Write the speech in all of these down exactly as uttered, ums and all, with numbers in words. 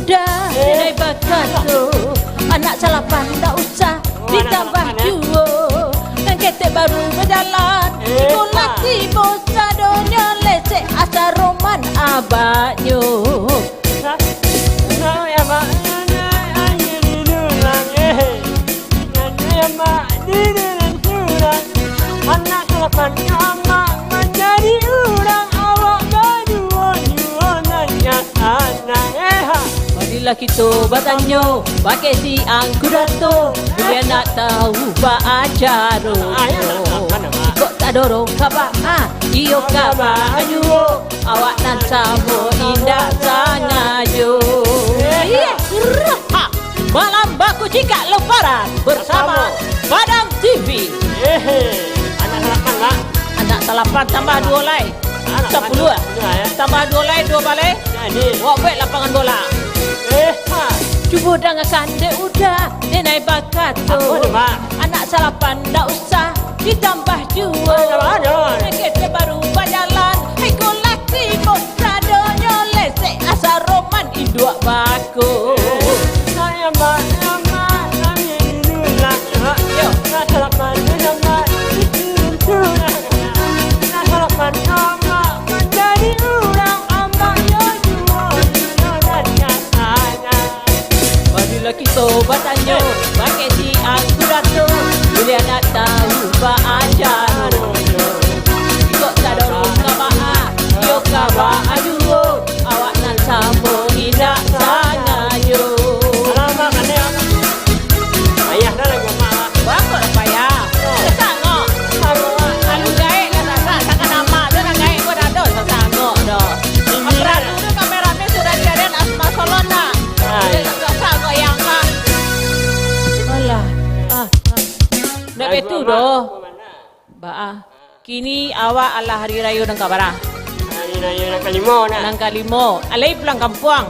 Dah, eh, denai bakato, anak salapan ndak usah ditambah juo. Nan ketek baru bajalan, iko lah tibo sadonyo, lesek asa roman abaknyo. Nah, nah, ya, Mak. Nah, nah, ayo dulu lah, eh. Nah, nah, ya, Mak. Dulu lah, dulu lah. Anak salapan nyo Amak manjadi urang, awak baduo-duo nan nyo sanang, eh, ha. Marilah kito batanyo, bakeh si Angku Dato, buliah nak tahu baa caronyo. Kok tadorong ka baa, iyo ka baa juo, awak nan samo indak sangajo. Iya, ha. Malam Baku Cikak Lebaran bersama Padang T V. Hehe. Anak salapan, Mak. Anak salapan tambah duo lai. Anak salapan, sapuluah. Sapuluah, ya. Tambah duo lai, duo baleh. Jadi. Wak buek lapangan bola. Eh, ha. Cubo dangakan dek Uda, denai bakato. Apo tu, Mak? Anak salapan ndak usah ditambah juo. Anak baru bajalan, iko lah tibo sadonyo, lesek asa roman induak bako. Sayang banyak, Mak, kami dulu lah, Mak. Yo. Nak salapan, Mak, itu lah. Nak salapan, Mak, manjadi urang, Mak, yo, juo, juo, dan nyatanya. Marilah kito batanyo, bakeh si Angku Dato, buliah nak tahu baa caronyo. Kok tadorong ka baa, iyo ka baa juo, awak nan samo indak sangajo. Alamak, aneh, ah. Payah dah lagu Mak, ah. Baa kok lah payah? Oh. Sasangok. Sasangok, Mak. Lalu gaek lah sasak, takkan amak tu nan gaek ko dah ado sasangok doh. Ini. Peralu tu kameramen sudah diaden Asma Solon dah. Ah, iya. Sasangok yang mah. Alah. Ah, ah. Ndak betul doh. Baa. Kini awak alah hari rayo nan kabara? Hari rayo nan kalimo, nak. Nan kalimo. Alai pulang kampuang?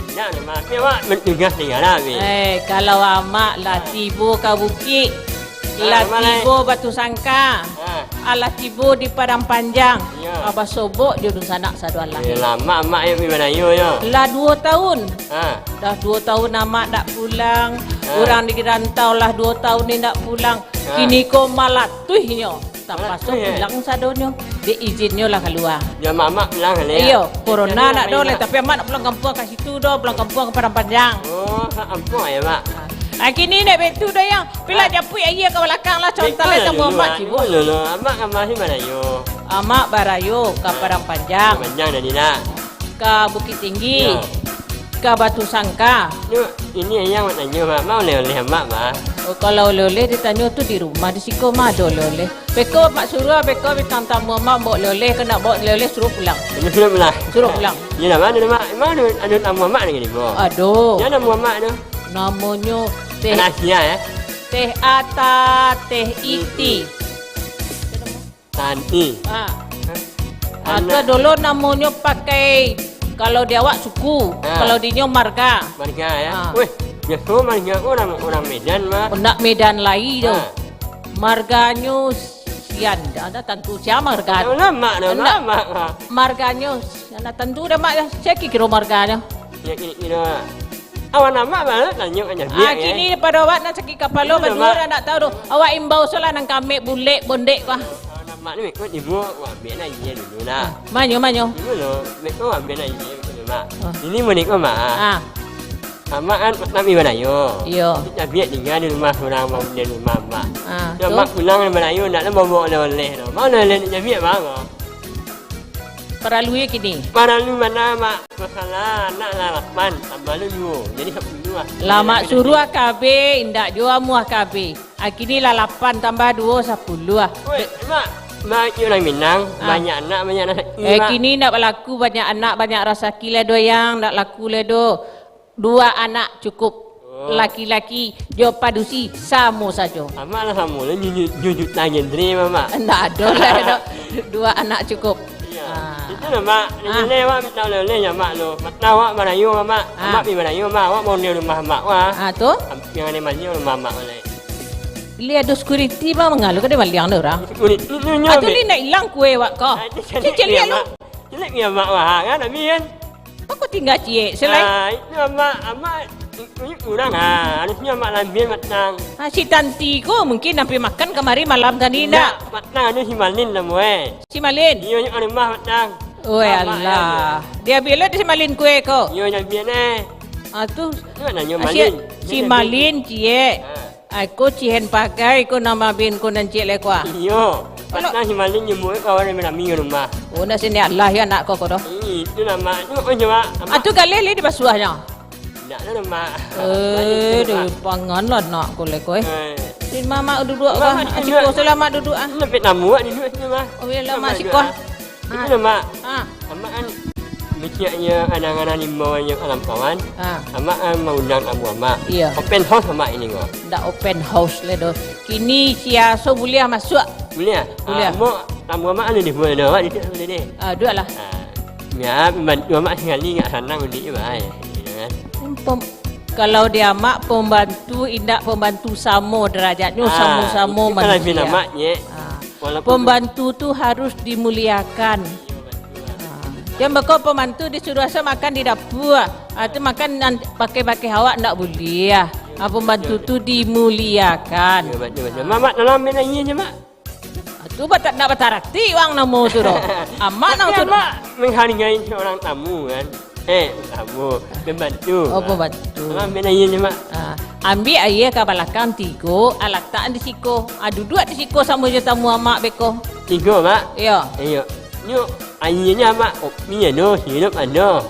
Indak, nak, Mak. Tapi awak men-, tugas tingga lah, Mak. Eh, kalau amak lah tibo ka bukik, ah, lah tibo Batu Sangka, ah, alah tibo di Padang Panjang, iyo, ka basobok jo dunsanak sadoalah. Eh, lamo amak yo pi barayo yo. Lah duo tahun. Ah. Dah duo tahun amak dak pulang. Ah. Urang di rantau lah duo tahun ni dak pulang. Ah. Kini ko malatuihnyo. Tapaso pulang sadonyo. Dek izinnyo lah kalua. Iyo, amak pulang lah, iyo, yo. Corona nak doh lai, tapi amak nak pulang kampuang ka situ doh, pulang kampuang ka Padang Panjang. Oh, ha, kampuang yo, Mak. Ah, kini nak betu doh, Yang. Pilah japuik aia ka balakang lah, contoh lah samo amak cibo. Amak ka ma barayo? Amak barayo ka Padang Panjang. Padang Panjang tadi nak. Ka Bukittinggi. Yo. Ka Batu Sangka. Nyo, ini Ayang nak tanyo, Mak. Ma oleh-oleh Amak, Mak? Oh, kalau oleh-oleh ditanyo tu di rumah, di siko mah ado oleh-oleh. Beko Mak suruah, beko bintang tamu Amak baok oleh-oleh, kok ndak baok oleh-oleh, suruah pulang. Suruah pulang. Suruah pulang. Iyo lah, Mak, ado, Mak. Mak, ado, ado tamu Amak lagi di bawah? Ado. Sia namo Amak tu? Namonyo Teh, anak sia, yo? Teh Ata, Teh Iti. Iti. Tani. Ah. Hah? Ah, tu anak dulu namonyo pakai, kalau di awak suku, ah, kalau dinyo marga. Marga, yo? Ah. Weh, biaso marga urang, urang Medan, Mak. Ndak Medan lai tu. Ah. Marganyo Sian, ndak tantu sia marga. Ndak ulama, ndak ulama, Mak. Marganyo, ndak tantu doh, Mak, yo. Sia kiro marganyo. Yo, kiro-kiro. Awan amak bana tanyo ka Nyabiak, ah, yo. Kini pado awak nan sakik kapalo, baduo dah ndak tahu doh. Awak imbau solah nan kamek, bulek, bondek ko. Awan amak ni meko ibu, wak ambiak aia dulu nah. Ah, manyo, manyo? Dulu lo, meko ambiak aia dulu, Mak. Ah. Ini moni ko, Mak. Ah. Amak kan nak pi barayo. Iyo. Nyabiak tingga di rumah surang, di rumah amak. Ah, tu. Amak pulang dari barayo, ndak lah bawa oleh-oleh tu. Ma oleh-oleh Nyabiak, Mak? Paralu yo kini. Paralu bana, Mak. Masalah anak lah lapan, tambah lu duo. Jadi sapuluah lah. Lah, Mak suruah kabe, indak juo amuah kabe. Ah, kini lah lapan tambah duo, sapuluah. Weh, Mak, Mak urang Minang, ah, banyak anak, banyak rasaki, eh, Mak. Kini ndak balaku banyak anak, banyak rasaki lai doh, Yang, ndak laku lai doh. Duo anak cukup. Oh. Laki-laki jo padusi samo sajo. Amak lah samo lah, nyu-, nyu-, nyunyut tangan diri, Mak. Ndak ado lah, dok. Duo anak cukup. Iyo. Ah. Itu lah, Mak. Ah. Nilai awak minta oleh-oleh yo, Mak, lo. Mata awak barayo, Mak. Ah. Amak pi barayo, Mak. Awak mau di rumah Amak, wah. Ah, tu? Am-, yang ado mani rumah Amak, wah, lai. Bili ado security, Mak, mangalo ka dia maliang dah urang. Security tu nyo. Ah, tu, Mak. Li, nak ilang kue awak ko. Ah, itu caliak, caliak, Mak. Caliak, Mak, wah, kan, Amin, kan? Baa kok tingga ciek, Sulai? Ah, itu amak, amak, i-, i-, urang, ah, harusnyo amak lambian matang. Ah, si Tanti ko mungkin ampia makan kamari malam tadi, ndak? Ndak, matang anu si Malin namo, eh. Si Malin? Iyo, nyo rumah matang. Oi, alah. Dia bilo si Malin kue ko? Iyo, nyo bian, eh. Ah, tu. Tu nak nanyo si, Malin. Si Malin, ciek. Ah. Ai, ko cihen pagai ko nan mabin ko nan ciek lai ko, ah. Iyo. Kalau patang si Malin nyo buek kawan rami-rami ka rumah. Oh, nak sini alah yo anak ko, ko doh. Ih, itu lah, Mak. Tengok aja, Mak. Ah, tu galeh lai dibasuahnyo. Indak lah, Mak. Eh, Mak, itu, Mak. Pangan lah anak ko lai ko, eh. Eh. Sini, Mak, Mak duduak, Mak, Mak. Siko siko lah, Mak duduak, ah. Nak pek tamu, Mak, duduak sini, Mak. Oh, iyolah, Mak, siko. Mak, duduak, ah. Ah. Itu lah, Mak. Ah. Amak kan, misiaknyo anang-anang imbau jo kawan-kawan. Ah. Amak kan maundang tamu Amak. Iya. Open house Amak ini ko. Ndak open house lai doh. Kini sia so buliah masuak. Buliah? Buliah. Ah, Amak, tamu Amak kan di rumah doh, Amak di siko buliah ni. Ah, duduaklah. Ah, ya, pembantu Amak sakali ndak sanang unik je, Mak, eh. Iyo kan? Pem-, kalau di Amak, pembantu indak pembantu samo derajatnyo, ah, samo-samo itu kan manusia. Amak, nyek. Ah. Walaupun pembantu tu harus dimuliakan. Ah, jan beko pembantu disuruah se makan di dapua. Ah, tu makan nan pakai-pakai awak ndak buliah. Ah, pembantu tu dimuliakan. Iyo, betul, betul. Mak, Mak, tolong ambiak aia je, Mak. Ah, tu bata-, ndak batarati wang namo tu doh. Amak namo tu. Tapi Amak menghargai seorang tamu, kan? Eh, tamu, pembantu. Oh, pembantu. Amak ambiak aia je, Mak. Ah, ambiak aia ka balakang tigo, ah, latak di siko. Ah, duduak di siko samo jo tamu Amak beko. Tigo, Mak? Iyo. Iyo. Nyo, aianyo, Mak, kopi ado, sirup ado.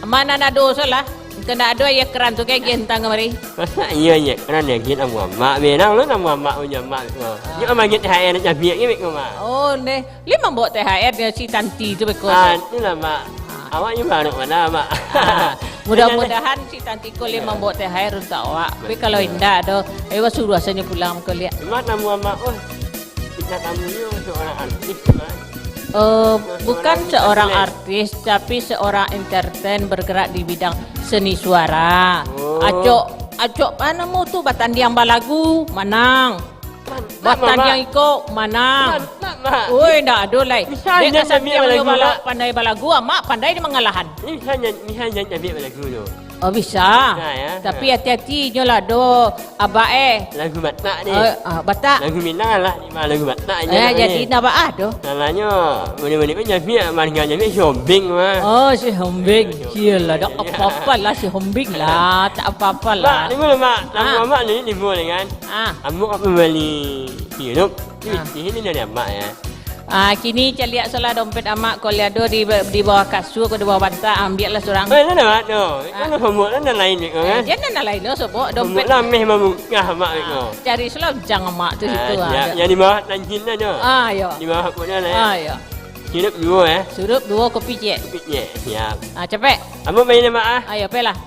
Amak nan ado sajolah. Kok ndak ado aia keran tu, ka agiah kamari. Maso iyo aia keran, agiah tamu Amak. Benang lo tamu Amak punyo Amak beko. Ah. Nyo, Amak agiah T H R Amak beko, Mak. Oh, ndeh. Lai mambaok T H R dari si Tanti tu beko. Ah, itulah, Mak. Ah. Awak nyo baru mano, Mak. Ah. Mudah-mudahan si Tanti ko lai mambaok T H R untuak awak. Tapi kalau indak doh, ayo suruah sajo pulang ko liak. Mak, tamu Amak, oh. Bintang tamunyo seorang artis, Mak. Eh, bukan seorang artis, tapi seorang entertain bergerak di bidang seni suara. Oh. Acok, acok, apo namo tu, batandiang balagu, manang. Mantap, Mak. Batandiang iko, manang. Mantap, Mak. Oi, ndak ado lai. Dek kasantiang nyo bala-, pandai balagu, Amak pandai di mangalahan. Bisa nyanyi, bisa nyanyi balagu tu. Oh, bisa. Bisa, ya. Tapi hati-hati nyo lah, doh, Abak, eh. Lagu Batak ni. Eh, ah, Batak. Lagu Minang lah, ni mah lagu Batak je. Eh, jadi ndak baa doh. Salahnyo, buliah-buliah pun Jafik, marga Jafik si Hombing mah. Oh, si Hombing. Iyolah, ndak apo-apo lah si Hombing lah. Tak apo-apo lah. Mak, ni mah, Mak. Tamu Amak ni, ni boleh kan? Ah. Amak ka mambali sirup. Ni pitih ni dari Amak, ya. Ah, kini caliak sajolah dompet Amak, kalau ado di, di bawah kasua, kalau di bawah bantal, ambiaklah surang. Eh, dah, Mak, tu. Ah. Kan homework lah, nan lain, Mak, kan? Eh, jan nan lain, no, sobok, dompet. Homework lah, meh mamungkah, Mak, Mak. Ah, cari sajolah uncang Amak tu situ, ah. Yang di bawah tanjin lah, tu. Ah, iyo. Di bawah pun lah, ya. Ah, iyo. Sirup duo, ya. Sirup duo, kopi ciek. Kopi ciek, siap. Ah, capek. Amak main, Mak, ah. Ayo, pailah.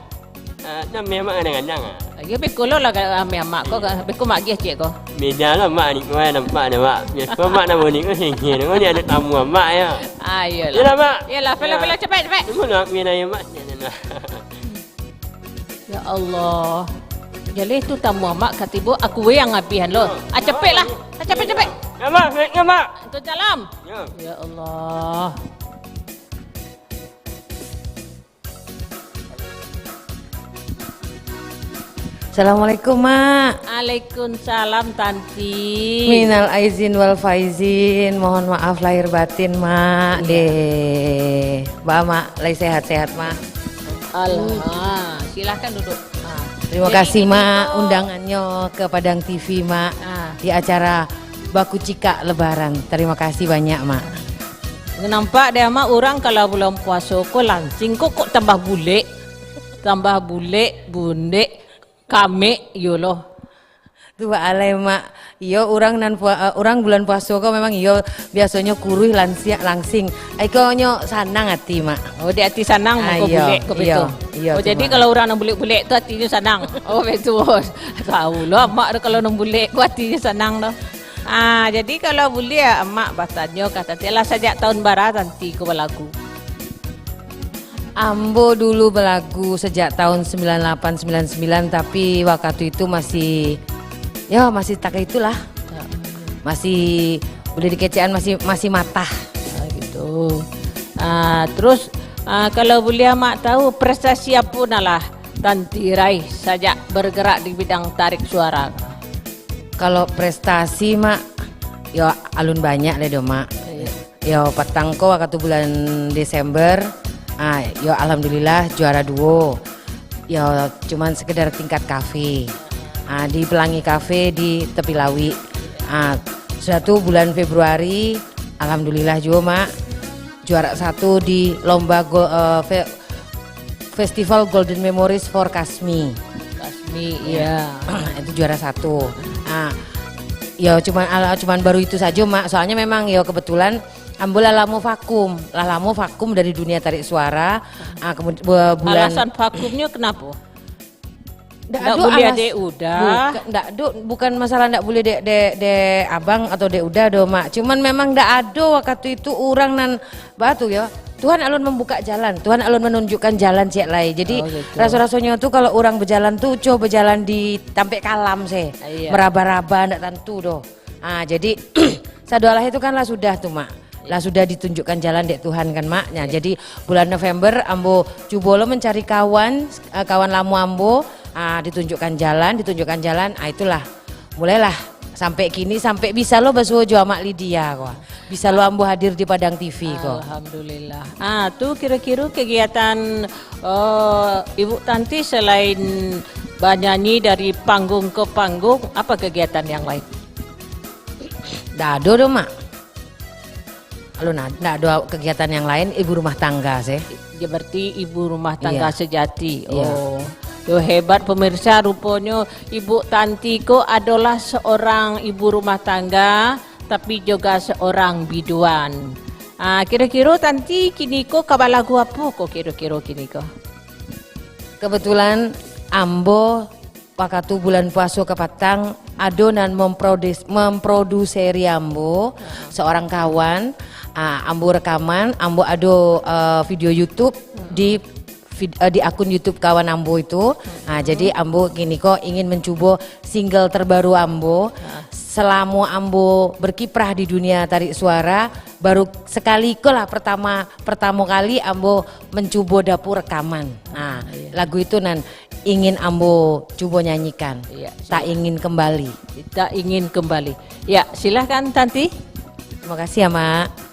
Ah, nan meh Amak kadang-kadang, ah. Iyo, beko lo lah ka-, ameh Amak ko, ka-, beko Mak agiah ciek ko. Beda lah Mak ni, ko nampak dah, Mak. Biaso Mak nak bulik ko sengkeh, ko ni ado tamu Amak, yo. Ah, iyolah. Iyolah, Mak. Iyolah, pailah, pailah, capek, capek. Cuma nak main ayo, Mak, jangan lah. Ya Allah. Jaleh tu tamu Amak ka tibo, aku we yang abihan lo. Ah, capek lah. Ah, capek, capek. Ya, Mak, Assalamualaikum, Mak. Waalaikumsalam. Ya. Ya Allah. Assalamualaikum, Mak. Waalaikumsalam, Tanti. Minal aizin wal faizin, mohon maaf lahir batin, Mak. Iya. Deh. Ba, Mak, lai sehat-sehat, Mak? Alhamdulillah. Silahkan duduk. Ah. Terima kasih, Mak, undangannyo ke Padang T V, Mak, di acara Bakucikak Lebaran. Terima kasih banyak, Mak. Nampak dek Amak, urang kalau bulan puaso ko langsing ko, kok tambah bulek, tambah bulek, bundek, kamek, yo lo. Tu baalai, Mak. Iyo, urang nan pua-, eh, urang bulan puaso ko memang iyo biasonyo kuruih, lansiak, langsing. Ai, konyo sanang ati, Mak. Oh, di ati sanang, ah, mangko iyo, bulek ko, iyo, betul. Iyo, oh, tu, jadi Mak, kalau urang nan bulek-bulek tu atinyo sanang. Oh, betul. Tahu lo Amak tu kalau nan bulek ko atinyo sanang tu. Ah, jadi kalau buliah Amak batanyo ka Tanti, lah sajak tahun bara Tanti ko balagu? Ambo dulu balagu sajak tahun sembilan lapan, sembilan sembilan, tapi wakatu itu masih, yo, masih tak itulah. Ya. Masih, buliah dikecekan, masih, masih matah. Ah, gitu. Ah, terus Ah, kalau buliah Mak tahu, prestasi apo nan lah Tanti raih sajak bergerak di bidang tarik suara? Kalau prestasi, Mak, yo alun banyak lai doh, Mak. Iya. Yo, patang ko wakatu bulan Desember, ah, yo alhamdulillah juara duo. Yo, cuman sekedar tingkat kafe. Ah, di Pelangi Kafe di Tepi Lauik. Ah, sudah tu bulan Februari, alhamdulillah juo, Mak, juara satu di lomba go-, eh, fe-, Festival Golden Memories for Kasmi. Kasmi, iya. Itu juara satu. Ah, yo cuman, ala-, cuman baru itu sajo, Mak. Soalnya memang yo kebetulan ambo lah lamo vakum, lah lamo vakum dari dunia tarik suara. Ah, kemud-, bu-, bulan Alasan vakumnyo kenapa? Ndak Ndak ado buliah alas-, dek udah. Bukan, ndak ado, bukan masalah ndak buliah dek, dek, dek abang atau dek udah doh, Mak. Cuman memang ndak ado wakatu itu urang nan, batu yo. Tuhan alun mambuka jalan, Tuhan alun manunjukkan jalan ciek lai. Jadi, Oh, gitu. raso-rasonyo tu kalau urang bejalan tu, co bejalan di tampek kalam se. Ah, iya. Meraba-raba, ndak tantu doh. Ah, jadi, sadoalah itu kan lah sudah tu, Mak. Lah sudah ditunjukkan jalan dek Tuhan kan, Mak. Nah, Iya. jadi bulan November ambo cubo lo mencari kawan, eh, kawan lamo ambo, ah, ditunjukkan jalan, ditunjukkan jalan, ah, itulah. Mulailah sampai kini, sampai bisa lo basuo jo Amak Lydia ko. Bisa lo ambo hadir di Padang T V ko. Alhamdulillah. Ah, tu kira-kira kegiatan, eh, Ibu Tanti selain banyanyi dari panggung ke panggung, apa kegiatan yang lain? Ndak ado doh, Mak. Alun, ndak ado kegiatan yang lain, ibu rumah tangga se. Ya, berarti ibu rumah tangga Iya. sejati. Iya. Oh. Yo, hebat pemirsa, ruponyo Ibu Tanti ko adolah seorang ibu rumah tangga, tapi juga seorang biduan. Ah, kira-kira Tanti kini ko ka balagu apo ko kira-kira kini ko? Kebetulan ambo wakatu bulan puaso ka patang, ado nan memprodus-, memproduseri ambo, seorang kawan, ah, ambo rekaman, ambo ado, eh, video YouTube di vid-, eh, di akun YouTube kawan ambo itu. Ah, jadi ambo kini ko ingin mencubo single terbaru ambo. Selamo ambo berkiprah di dunia tarik suara, baru sekali ko lah pertama, pertamo kali ambo mencubo dapur rekaman. Ah, Iya. lagu itu nan ingin ambo cubo nyanyikan. Iya, Tak silakan. Ingin Kembali. Tak Ingin Kembali. Ya, silahkan, Tanti. Terima kasih ya, Mak.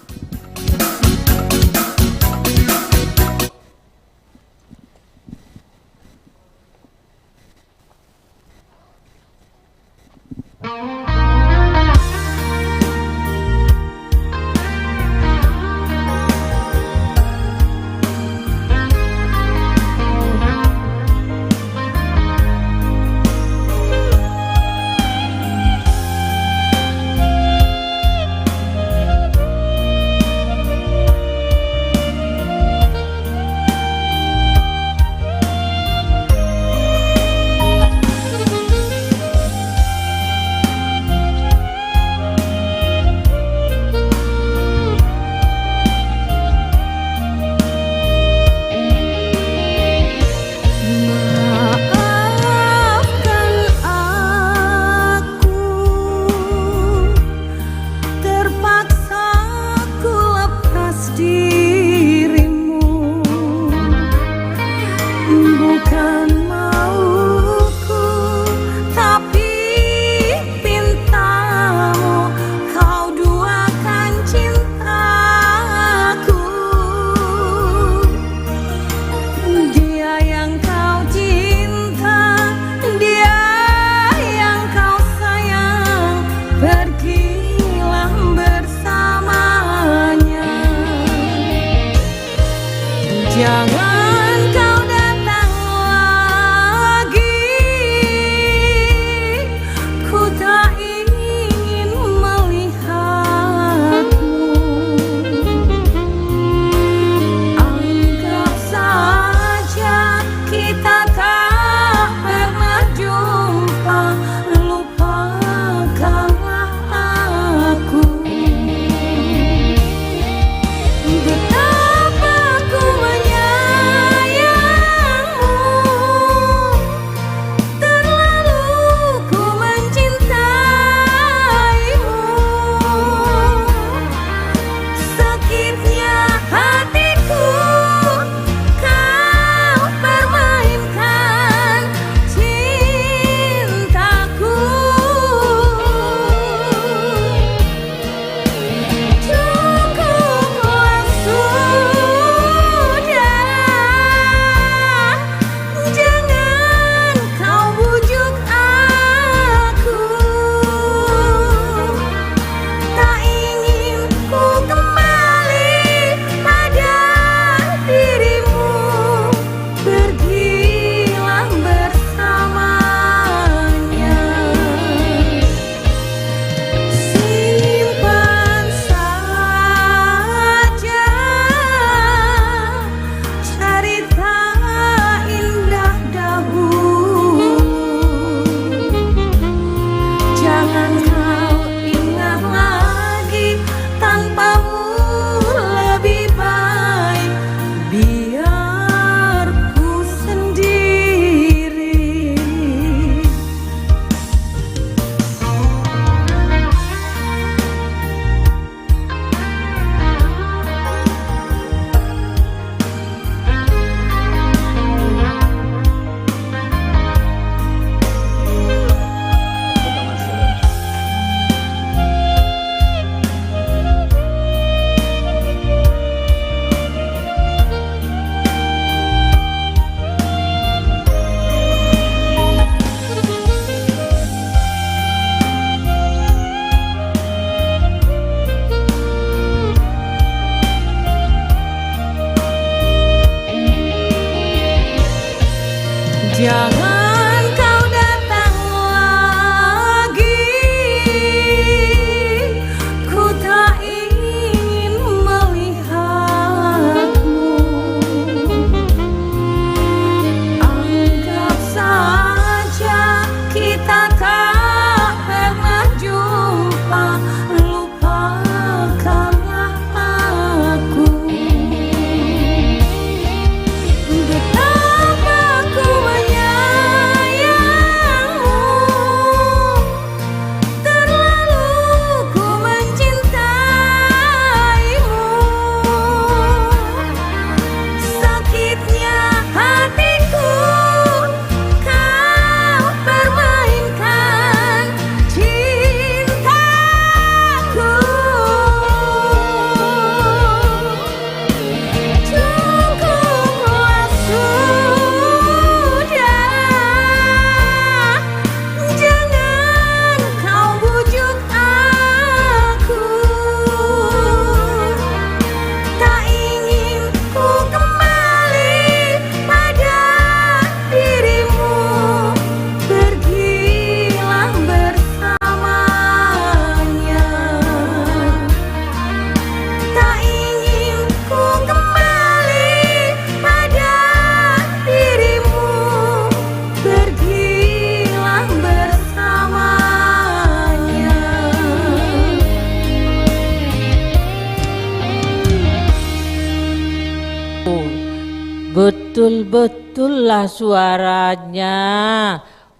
Betul lah suaranya.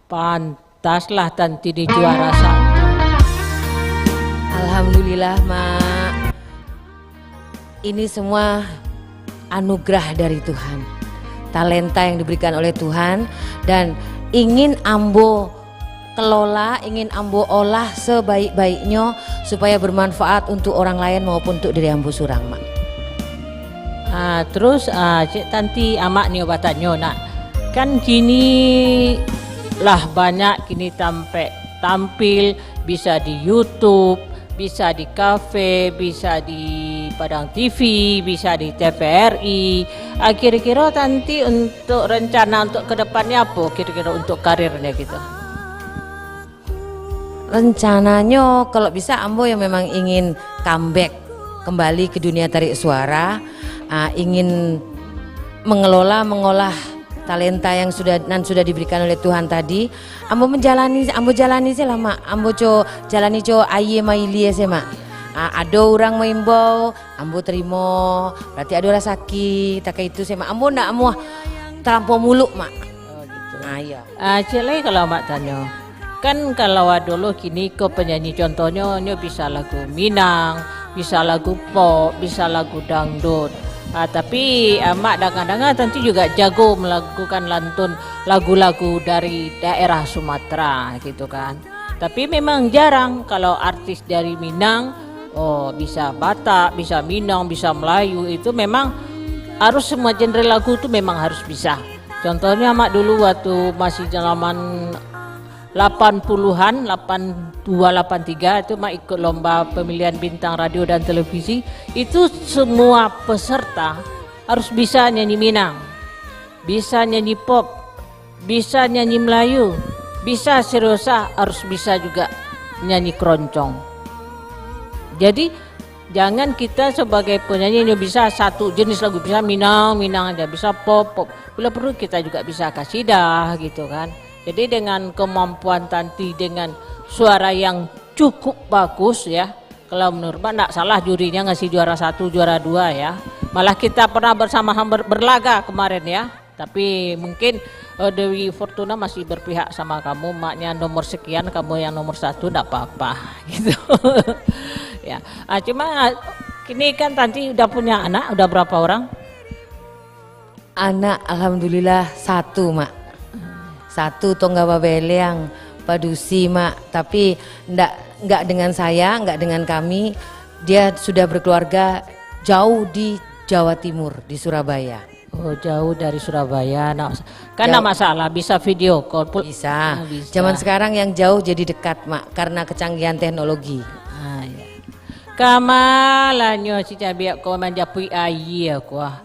Pantaslah Tanti di juara satu. Alhamdulillah, Mak. Ini semua anugerah dari Tuhan. Talenta yang diberikan oleh Tuhan dan ingin ambo kelola, ingin ambo olah sebaik-baiknyo supaya bermanfaat untuk orang lain maupun untuk diri ambo surang, Mak. Ah, terus, ah, Cik Tanti, Amak nio batanyo nak. Kan kini lah banyak kini tampek tampil, bisa di YouTube, bisa di kafe, bisa di Padang T V, bisa di T V R I. Ah, kiro-kiro Tanti untuk rencana untuk ke depannya apa kiro-kiro untuk karirnya gitu? Rencananyo, kalau bisa, ambo yang memang ingin comeback kembali ke dunia tarik suara, ah, ingin mengelola, mengolah talenta yang sudah, nan sudah diberikan oleh Tuhan tadi. Ambo menjalani, ambo jalani sajolah, Mak. Ambo co, jalani co aia mailia sajo, Mak. Ah, ado urang maimbau, ambo tarimo. Berarti ado rasaki, takah itu sajo, Mak. Ambo ndak amuah talampau muluk, Mak. Oh, gitu. Ah, iyo. Ah, ciek lai kalau Mak tanyo. Kan kalau ado lo kini ko penyanyi, contohnyo nyo bisa lagu Minang, bisa lagu pop, bisa lagu dangdut. Ah, tapi Amak danga-danga Tanti juga jago melakukan lantun lagu-lagu dari daerah Sumatera gitu kan. Tapi memang jarang kalau artis dari Minang, oh, bisa Batak, bisa Minang, bisa Melayu, itu memang harus semua genre lagu tu memang harus bisa. Contohnya Amak dulu waktu masih zaman lapan puluhan, lapan dua, lapan tiga itu Mak ikut lomba pemilihan bintang radio dan televisi, itu semua peserta harus bisa nyanyi Minang, bisa nyanyi pop, bisa nyanyi Melayu, bisa seriosa, harus bisa juga nyanyi keroncong. Jadi, jangan kita sebagai penyanyi nyo bisa satu jenis lagu, bisa Minang, Minang aja, bisa pop, pop. Bila perlu kita juga bisa kasidah gitu kan. Jadi dengan kemampuan Tanti dengan suara yang cukup bagus ya. Kalau menurut Mak ndak salah jurinya ngasih juara satu, juara dua ya. Malah kita pernah bersama ber-, berlaga kemarin ya. Tapi mungkin eh, Dewi Fortuna masih berpihak sama kamu, maknya nomor sekian, kamu yang nomor satu, ndak apa-apa gitu. Ya, ah, cuma kini kan Tanti udah punya anak, udah berapa orang? Anak alhamdulillah satu, Mak. Satu tongga babeleang, padusi, Mak. Tapi ndak, nggak dengan saya, nggak dengan kami. Dia sudah berkeluarga jauh di Jawa Timur, di Surabaya. Oh, jauh dari Surabaya. Nak, kan ndak masalah, bisa video call pun. Bisa. Ah, bisa. Zaman sekarang yang jauh jadi dekat, Mak, karena kecanggihan teknologi. Ah, ya. Kamalanyo si cabiak ko manjapuik aia ko ah.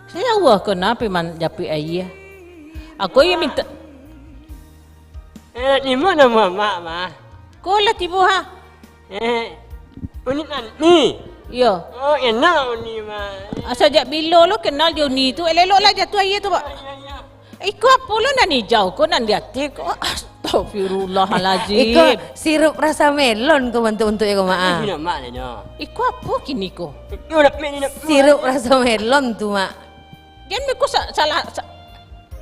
Saya wah ko napi manjapuik aia. Aku iyo minta. Eh, di mana Mak, Mak? Ko lah tibo ha. Eh, Uni Tanti. Iyo. Oh, kenal Uni, Mak. Ah, sajak bilo lo kenal jo Uni tu? Elok-elok lah jatuah aia tu, Pak. Oh, iya, iya. Iko apo lo nan ijau ko nan di ateh ko? Astagfirullahalazim. Iko sirup rasa melon ko bantuk-bantuk iko, Mak. Iko apo kini ko? Sirup rasa melon tu, Mak. Jan beko sa-, salah sa-,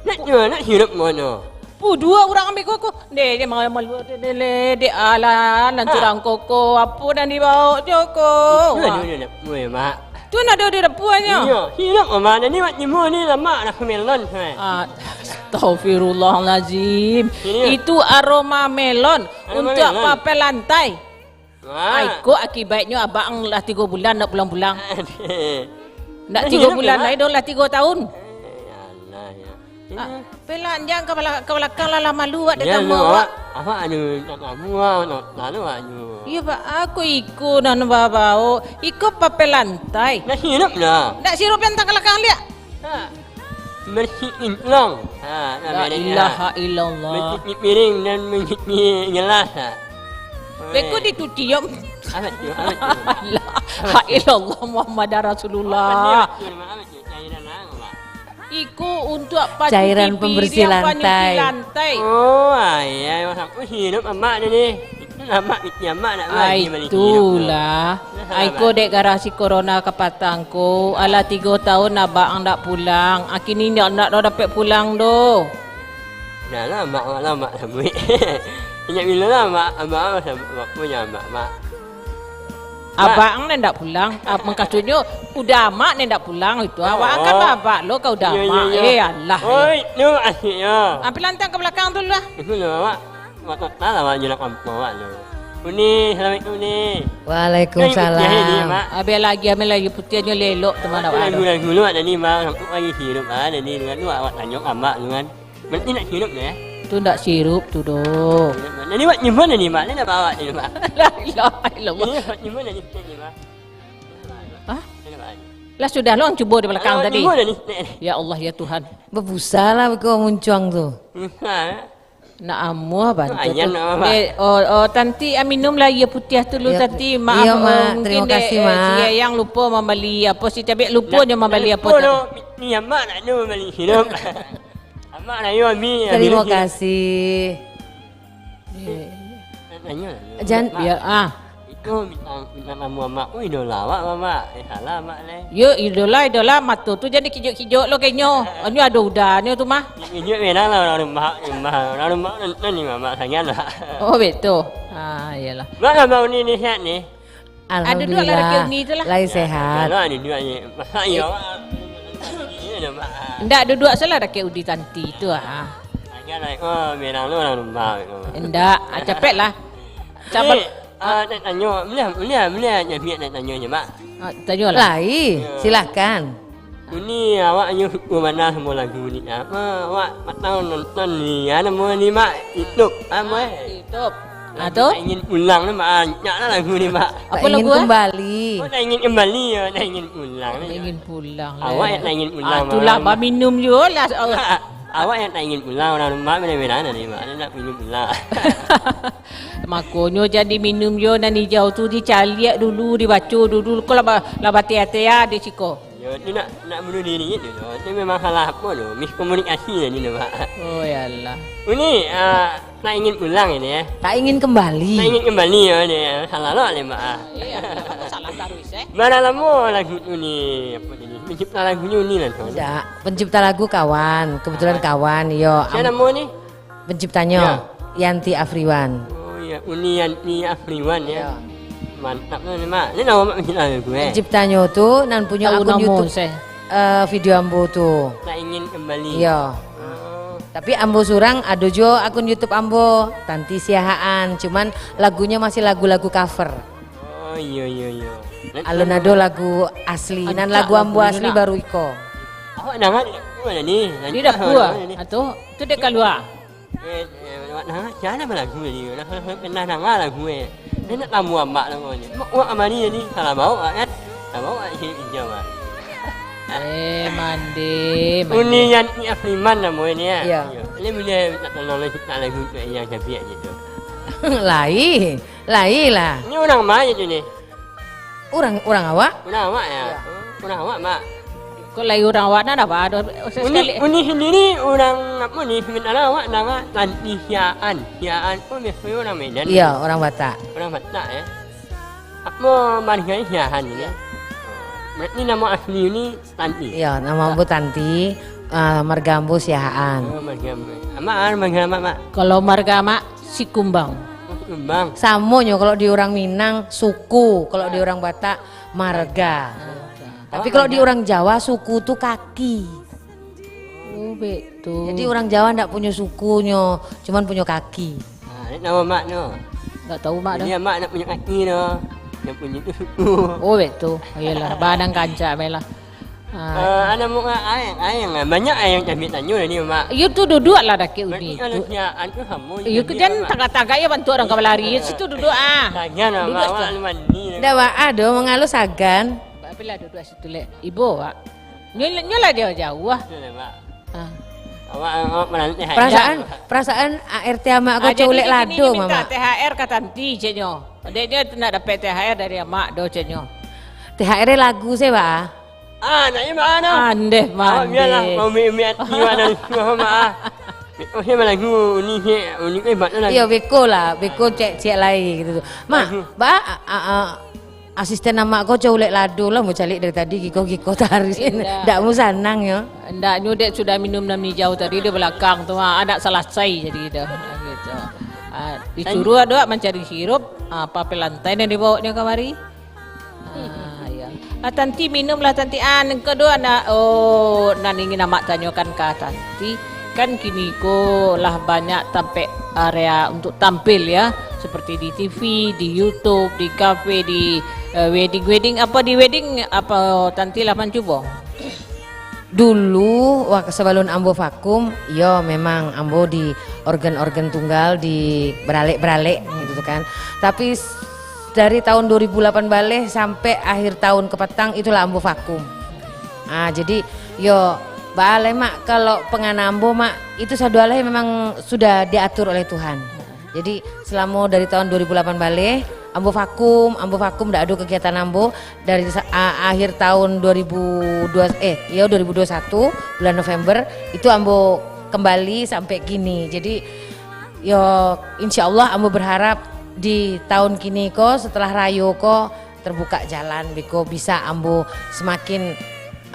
nak juo, nak hirup mono. Pu, duo urang ambil ko, ko. Deh, deh, malu, malu, deh, deh, deh, deh, alah, nan curang koko, apo nan dibaok jo ko. Duo, duo, duo, duo, Mak. Tu nak duo, duo, duo, puanyo. Iyo, hirup mono ni, Mak, nimo ni lamak lah melon, hai. Ah, astagfirullahalazim. Iyo. Itu aroma melon. Aroma untuk melon. Papel lantai. Wah. Ai, ko akibatnyo abang lah tigo bulan ndak pulang-pulang. Aduh. Ndak tigo bulan lai doh, lah tigo tahun. Eh, alah, ya. Ah, pelan jan ka bala-, ka balakang lah, lah malu awak dek tamu awak. Awak anu, nak tamu awak, nak lalu awak anu. Iyo, Pak, aku iko nan babaok. Iko papel lantai. Nak sirup lah. Nak sirup nan ka balakang liak. Ha. Mancuci intlong. Ha, nah, la ilaha illallah. Mancuci piring dan mancuci gelas, ha. Beko dicuci, yo. Amat tu, amat tu. La ilaha illallah Muhammad Rasulullah. Amat tu, amat tu. Cairan apa, Mak? Iko untuk pacuci piring, panyuci lantai. Cairan pembersih lantai. Oh, iya, masak. Oh, hidup Amak ni, ni. Itu Amak, amak nak bagi balik hidup tu. Itulah. Nah, ai ko dek garasi corona kapatang ko, alah tigo taun abak ang dak pulang. Akini ndak, ndak dapek pulang doh. Nah lah, mak, mak lah, mak lah, buik. Sejak bilo lah, mak, mak, mak, mak, mak, mak. Abak ang nan dak pulang. Ah, mukasuiknyo, udah amak nan dak pulang itu. Awak ang kan babak lo ka udah amak. Iyo, iyo, iyo. Eh, alah. Oi, tu asiknyo. Ambil lantang ka balakang tu lah. Itu lah, mak. Mak total lah, mak, je nak kampung awak tu. Uni, assalamualaikum, Uni. Waalaikumsalam. Mak. Abih lagi, ambil lagi putiahnyo lelok tu, mana awak tu. Lagu-lagu lu ada ni, mak. Aku lagi hidup, ah, ada ni, dengan tu awak tanyo ka mak tu kan. Berarti nak sirup tu, eh? Tu ndak sirup tu doh. Jadi, Mak, nyumbang ni, Mak. Ni nak bawa ni, Mak. La ilaha illallah. Ni, Mak, nyumbang ni, ni, Mak. Hah? Ni, Mak. Lah sudah lo ang cubo di balakang tadi. Nyumbang ni, ni. Ya Allah, ya Tuhan. Babusa lah beko muncuang tu. Busa, eh? Nak amuah bantu tu. Ayan nak, Mak. Dek, oh, oh, tanti, ah, minum lah aia putiah tu lu, tanti. Maaf, iyo, Mak. Mungkin dek, eh, si Ayang lupo mambali apo, si Cabiak lupo nyo mambali apo tadi. Ni, Mak, nak nyo mambali sirup. Amak rayo, Ami. Tarimo kasih. Nak tanyo lah. Jan- Mak, ah. Itu bintang, bintang tamu Amak. Ui, idola awak, Mak. Eh, salah, Mak, leh. Yo, idola, idola. Mato tu jan dikijok-kijok lo, kenyo. Anyo ado udanyo tu, mah. Kijok-kijok, memang lah urang rumah, rumah. Urang rumah nonton ni, Mak, sangat lah. Oh, betul. Ah, iyolah. Mak, abang ni, ni sihat ni? Alhamdulillah, lai sehat. Kalau duduak ni, masa iyo, Mak? Iyo, Mak. Ndak, duduak salah dakek udi tanti tu, ah. Aja naik, oh, merang tu lah lembah tu. Ndak, ah, capek lah. Sabar. Ni, ah, nak tanyo, boleh, boleh, boleh, nak tanyo je, Mak. Ah, tanyo lah. Lai, silakan. Uni, awak nyo suko bana samo lagu ni. Apo awak patang nonton ni? Ah, namo ni, Mak? YouTube. Apo, eh? YouTube. Ah, tu? Tak ingin pulang ni, Mak. Ah, nyak lah lagu ni, Mak. Apo lagu, ah? Tak ingin kembali. Oh, tak ingin kembali, ya. Tak ingin pulang ni. Tak ingin pulang, eh. Awak yang tak ingin pulang, Mak. Ah, itulah, baminum juo lah. Awak yang tak ingin pulang, urang rumah bana-bana ni, Mak. Dia nak ingin pulang. Makonyo jan diminum juo nan ijau tu, dicaliak dulu, dibaco dulu. Kok lah ba-, lah batea-tea di siko. Yo, tu nak, nak bunuh diri tu, tu. Tu memang salah apo tu? Miskomunikasi tadi tu, Mak. Oh, ya Allah. Uni, ah, tak ingin pulang ini, eh? Tak ingin kembali. Tak ingin kembali, ya, ni, eh. Salah lo ni, Mak, ah. Iyo, salah taruih, eh. Bara lamo lagu tu ni, apo tadi? Pencipta lagunyo Uni lah tu. Ndak, pencipta lagu kawan, kebetulan kawan, iyo. Sia namo ni? Penciptanyo, Yanti Afriwan. Oh, iya. Uni Yanti Afriwan, ya. Iya. Mantap lah ni, Mak. Ni namo Mak pencipta lagu, eh? Penciptanyo tu nan punyo akun YouTube, eh, video ambo tu. Tak ingin kembali. Iya. Oh. Tapi ambo surang ado juo akun YouTube ambo, Tanti Siahaan. Cuman lagunyo masih lagu-lagu cover. Oh, iya, iya, iya. Alun ado lagu asli. Nan lagu ambo asli baru iko. Awak danga di dapua ni? Di dapua. Ah, tu, tu dek kalua. Eh, eh, awak danga, sia nan balagu tadi? Nah, pernah danga lagu, eh. Dia nak tamu amak lah, pokoknyo. Mak, awak ka mari tadi? Salah baok, kan? Salah baok, ijau, ah. Eh, mandi, mandi. Uni Yanti Afriman namo ni, ya? Iya. Iya. Ini boleh minta tolong lah, minta lagu untuk Eyang Syafiq gitu. Lai, lai lah. Ini urang ma tu ni? Urang, urang awak? Urang awak, ya? Iya. Urang awak, Mak. Kok lai urang awak, nah, dah, Mak? Uni, Uni sendiri urang apo ni? Sementara awak nama Tanti Siahaan. Siahaan pun biasonyo urang Medan. Iya, urang Batak. Urang Batak, ya. Apo marga Siahaan ni? Iya. Berarti nama asli ni Tanti? Iya, nama ambo Tanti, ah, marga ambo Siahaan. Oh, marga ambo. Amak, ah, marga amak, Mak? Kalau marga amak, Sikumbang. Oh, Sikumbang. Samonyo kalau di urang Minang, suku. Kalau di urang Batak, marga. Marga. Tapi kalau di urang Jawa, suku tu kaki. Oh, betul. Jadi urang Jawa ndak punyo sukunyo, cuman punyo kaki. Ah, ni nama Mak tu. Ndak tahu, Mak, dah. Jadi, Mak nak punyo kaki tu. Yang punyo tu suku. Oh, betul. Iyolah, badang kancak, Mak lah. Ah. Eh, anak muda ayang, ayang, ah. Banyak ayang kami tanyo ni, Mak. Iyo tu duduak lah dakek Uni tu. Berarti kalau Siahaan tu samo je. Iyo, jan tagak-tagak yo bantuak urang ka balari. Yo, situ duduak, ah. Sagan, Mak. Duduak awak tu. Ndak, Mak, ah, doh mangalus sagan. Apilah duduak situ, lek. Ibo, Mak. Nyo, nyo lah jauah-jauah. Betul, Mak. Ah. Awak, awak malam ni. Perasaan, perasaan A R T amak ko culek lado, Mak. Ah, jadi di sini ni minta T H R ka Tanti, ceknyo. Dek nyo ndak dapek T H R dari amak doh, ceknyo. T H R lagu se, Mak. Ah, nak iyo, Mak, ah, no. Andeh, mandeh. Awak biarlah, mau mi-, mi-, mi-, ati awak nan suah, Mak, ah. Oh, saya lagu ni, saya, oh, ni kan hebatnya lagu. Iyo, beko lah, beko cek-cek lai gitu tu. Mak, lagu. Ba, a, a, a, asisten amak ko cau ulek lado lah, mau caliak dari tadi, giko-giko tarik. Indak. Ndak mau sanang yo. Ndak, nyo dek sudah minum nan hijau tadi di belakang tu, ha, ndak salasai jadi dah, gitu. Ah, disuruh ado mancari sirup, ah, papan lantai nan dibawa nyo kamari. Ah, ya. Ah, Tanti, minumlah, Tanti. Ah, nan kaduo, anak, oh, nan ingin amak tanyokan ka Tanti, kan kini ko lah banyak tampek area untuk tampil, ya, seperti di T V, di YouTube, di kafe, di, eh, wedding-wedding. Apa di wedding, apa Tanti lah mancubo? Dulu, wak-, sabalun ambo vakum, iyo, memang ambo di organ-organ tunggal, di baralek-baralek, gitu kan. Tapi s-, dari tahun dua ribu lapan baleh sampai akhir tahun kapatang, itulah ambo vakum. Ah, jadi, yo, baa lai, Mak, kalau pangana ambo, Mak, itu sadoalahe memang sudah diatur oleh Tuhan. Jadi, selama dari tahun dua ribu lapan baleh, ambo vakum, ambo vakum, ndak ado kegiatan ambo. Dari sa-, a-, akhir tahun dua ribu dua, eh, iyo, dua ribu dua satu, bulan November, itu ambo kembali sampai kini. Jadi, yo, insya Allah ambo berharap di tahun kini ko, setelah rayo ko, terbuka jalan, beko bisa ambo semakin,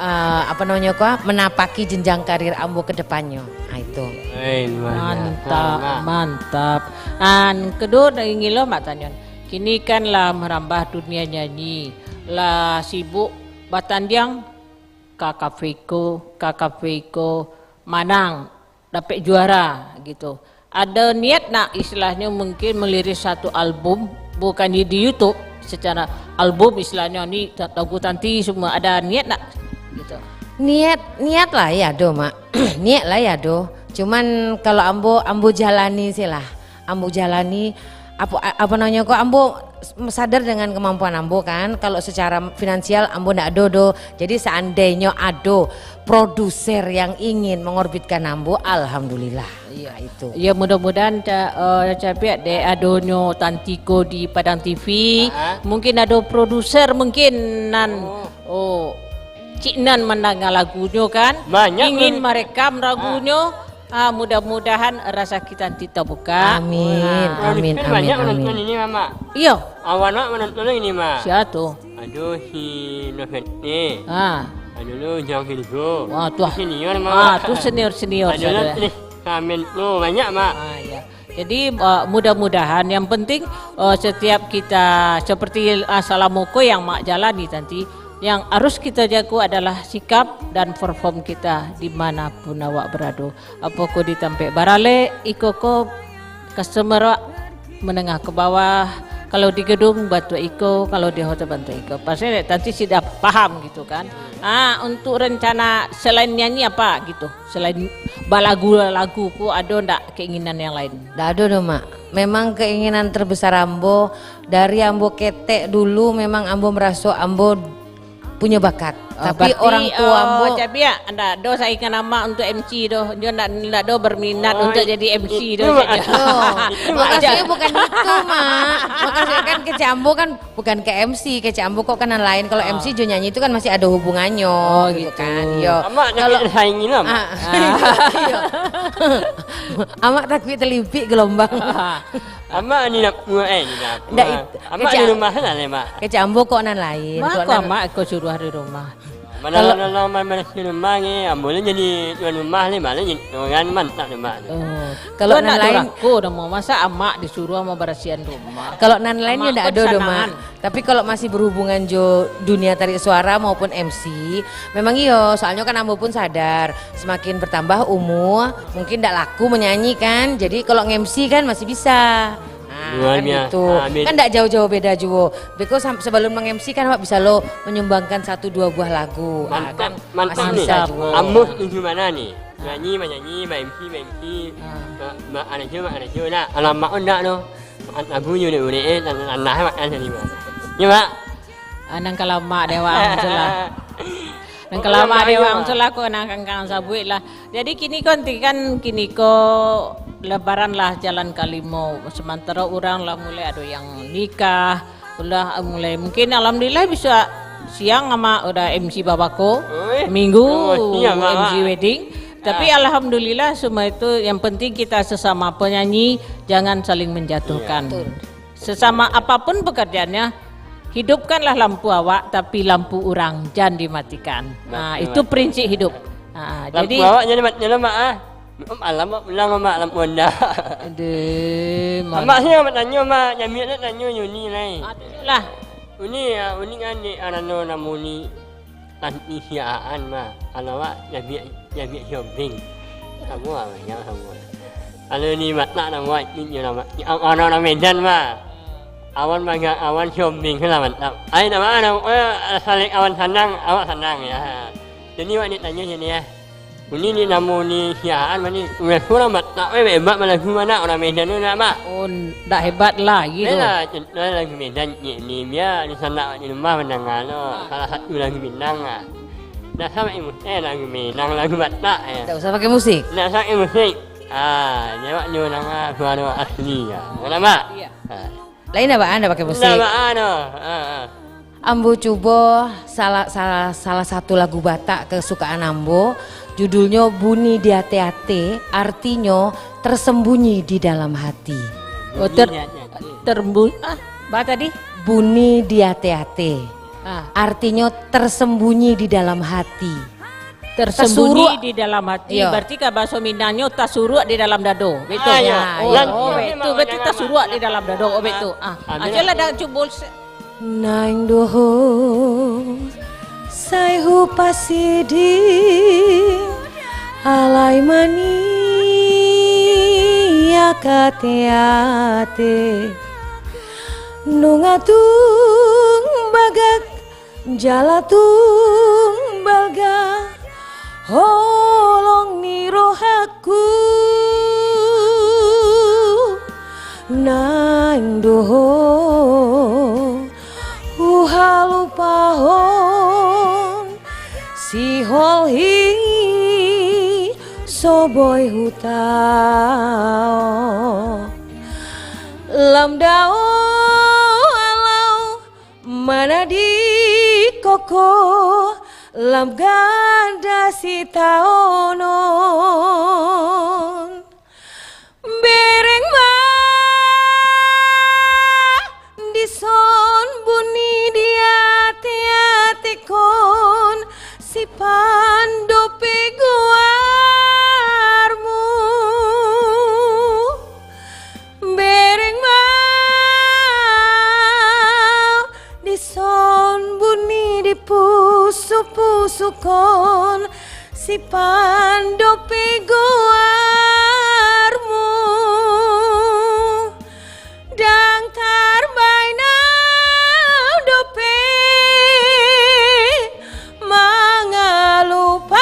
eh, apa namanya ko, menapaki jenjang karir ambo ke depannyo. Ah, itu. Eh, luar biasa, Mantap, Mak. Mantap. An, kedua, ingin lo, Mak, tanyo. Kini kan lah merambah dunia nyanyi, lah sibuk batandiang ka kafe ko, ka kafe ko, manang, dapek juara, gitu. Ada niat nak, istilahnyo, mungkin meliris satu album, bukan di, di YouTube, secara album, istilahnyo, ni ta-, lagu Tanti semua, ada niat nak, gitu? Niat, niat lah ya ado, Mak. Niat lah ya ado. Cuman kalau ambo, ambo jalani sih lah. Ambo jalani, apa, a-, apa namanya ko, ambo s-, sadar dengan kemampuan ambo kan. Kalau secara finansial ambo ndak ado doh. Jadi seandainyo ado produser yang ingin mengorbitkan ambo, alhamdulillah. Iya. Nah, itu. Ya, mudah-mudahan ca-, eh, capiak dek adonyo Tanti ko di Padang T V. Ah. Mungkin ado produser mungkin nan, oh, oh, cik nan mandanga lagunyo kan. Banyak ingin merekam lagunyo. Ah, mudah-mudahan rasaki Tanti tabuka. Amin, wah, amin, produser amin, banyak amin. Menonton ini, Mak. Iyo. Awak nak menonton ini, Mak. Sia tu? Aduh, si Novet ni. Ah. Aduh, lu jangan gitu. Wah, tu ah. Senior, Mak. Ah, tu senior-senior. Aduh, lu saudara. Tris Kamen tu banyak, Mak. Ah, ya. Jadi, uh, mudah-mudahan yang penting, uh, setiap kita seperti, uh, salam ukur yang Mak jalani Tanti, yang harus kita jago adalah sikap dan perform kita di mana pun awak berado. Apakah di tampek baralek, iko ko customer awak menengah ke bawah, kalau di gedung bantuak iko, kalau di hotel bantuak iko. Pasti Tanti sudah paham gitu kan. Ah, untuk rencana selain nyanyi apa gitu? Selain balagu-lagu ko ado ndak keinginan yang lain? Ndak ado doh, Mak. Memang keinginan terbesar ambo, dari ambo ketek dulu memang ambo meraso ambo punyo bakat. Oh, tapi berarti, orang tua oh, ambo cabiak, ndak ado saingan amak untuk M C doh. Dia ndak, ndak ado berminat, oh, untuk i-, jadi M C i-, doh, itu saja. Maksudnya bukan itu, Mak. Maksudnya kan kecek ambo kan bukan ke M C, kecek ambo kok kan nan lain. Kalau, ah, M C jo nyanyi itu kan masih ada hubungannya, oh, gitu, gitu kan. Yo. Amak nak kalau saingi lah, Mak. Ah. Ah. Iyo. Amak takut telimpik gelombang. Amak ni nak, eh, ni nak. Ndak it-, amak kecek, di rumah lah, Mak. Kecek ambo kok nan lain. Mak, kok nan amak kau suruh di rumah. Mana kalau lah, lah, lah, mana, mana di rumah ni, ambo ni jadi tuan rumah ni, malah jadi orang mantap ni, Mak. Oh. Kalau nan lain, kau nak durako dah mau, masa amak disuruh mau bersihan rumah? Kalau nan lain yo ndak ado doh, Mak. Tapi kalau masih berhubungan jo dunia tarik suara maupun M C, memang iyo, soalnyo kan ambo pun sadar, semakin bertambah umur, mungkin ndak laku menyanyi kan. Jadi kalau nge-M C kan masih bisa. Ah, luar biasa. Kan gitu. Ah, amin. Kan ndak jauh-jauh beda juo. Beko sam-, sebelum meng-M C kan awak bisa lo menyumbangkan satu dua buah lagu. Ah, mantap, kan mantap masih nih. Bisa juo. Ambo setuju mana nih? Nyanyi, menyanyi, ma-M C, ma-M C. Ah. Ma-, ma-, anu je, ma-, anu je. Nah, alamak ndak no. Lagunyo dek urek, eh, nan, nan, nan, mak, anu ni, Mak. Ya, Mak. Ah, nan kalamak dek wak Amsul lah. Nan kalamak dek wak Amsul lah, ko nan kangkang sabuik lah. Jadi kini ko nanti kan, kini ko Lebaran lah jalan kalimo. Sementara urang lah mulai ado yang nikah, ulah mulai. Mungkin alhamdulillah bisa siang amak udah M C babako. Oi. Minggu oh, siang, Mak. M C wedding. Tapi alhamdulillah, semua itu yang penting kita sesama penyanyi jangan saling menjatuhkan. Iya. Betul. Sesama apapun pekerjaannya, hidupkanlah lampu awak, tapi lampu urang jan dimatikan. Nah, betul, itu betul. Prinsip hidup. Ah, lampu jadi awak jan dimatikan, Mak, ah. Malam, Mak, pulang, Mak, lampu anda. Aduh, Mak, sini, Mak, tanyo, Mak. Jamiak nak tanyo, Yuni, lai. Ah, tanyolah. Uni, ah, Uni kan di, ah, nano, namo ni. Tanti si Aan mah, kalau awak jamiak, jamiak si Obeng. Samo lah, banyak samo lah. Kalau di Batak namo awak, ni, ni nama, ni, a-, orang, orang Medan mah. Awan banyak, awan si Obeng lah mantap. Ai, nama, nama, eh, saling awan sanang, awak sanang, ya. Jadi, awak ni tanyo sini, ya. Uni ni namo ni si Aan mah ni. Urang Batak, eh, hebat malah, gimana orang Medan tu nak, Mak? Oh, ndak hebat lagi tu. Bela, contoh lagu Medan, ni, ni, bia di sanak di rumah mandanga lo. Salah satu lagu Minang lah. Dah sama imus, eh, lagu Minang, lagu Batak, eh. Tak usah pakai musik. Ndak usah pakai musik. Ah, jawab ni mandanga suara asli, ya. Mana, Mak? Iya. Ah. Lain abaan ndak pakai musik? Ndak abaan, oh. Ah, ah. Ambo cubo salah, salah, salah satu lagu Batak kesukaan ambo, judulnyo Bunyi di Ate-ate, artinyo tersembunyi di dalam hati. Oh, ter-, terbu-, ah, apa tadi? Bunyi di ate-ate. Ah. Artinyo tersembunyi di dalam hati. Tersembunyi di dalam hati, iyo. Berarti ka bahaso Minangnyo tasuruak di dalam dado. Betul. Ah, iyo. Ah, iyo. Oh, betul. Berarti tasuruak di dalam dado. Oh, betul. Ah, aja lah dah cubo se- Nan doho, sai hu pasidi, alai mani ate-ate. Nunga tung bagak Jalatung balga, holong ni rohaku, nan doho uhalupahon, sihol hi soboi hutao. Lam dao alau Mana di koko lam ganda sitaonon. Bereng ma dison bunyi di ati-ati kon, si pandope guarmu. Bereng ma dison bunyi di pusu-pusu kon, si pandope guarmu. Dang tarbainau dope mangalupahoku.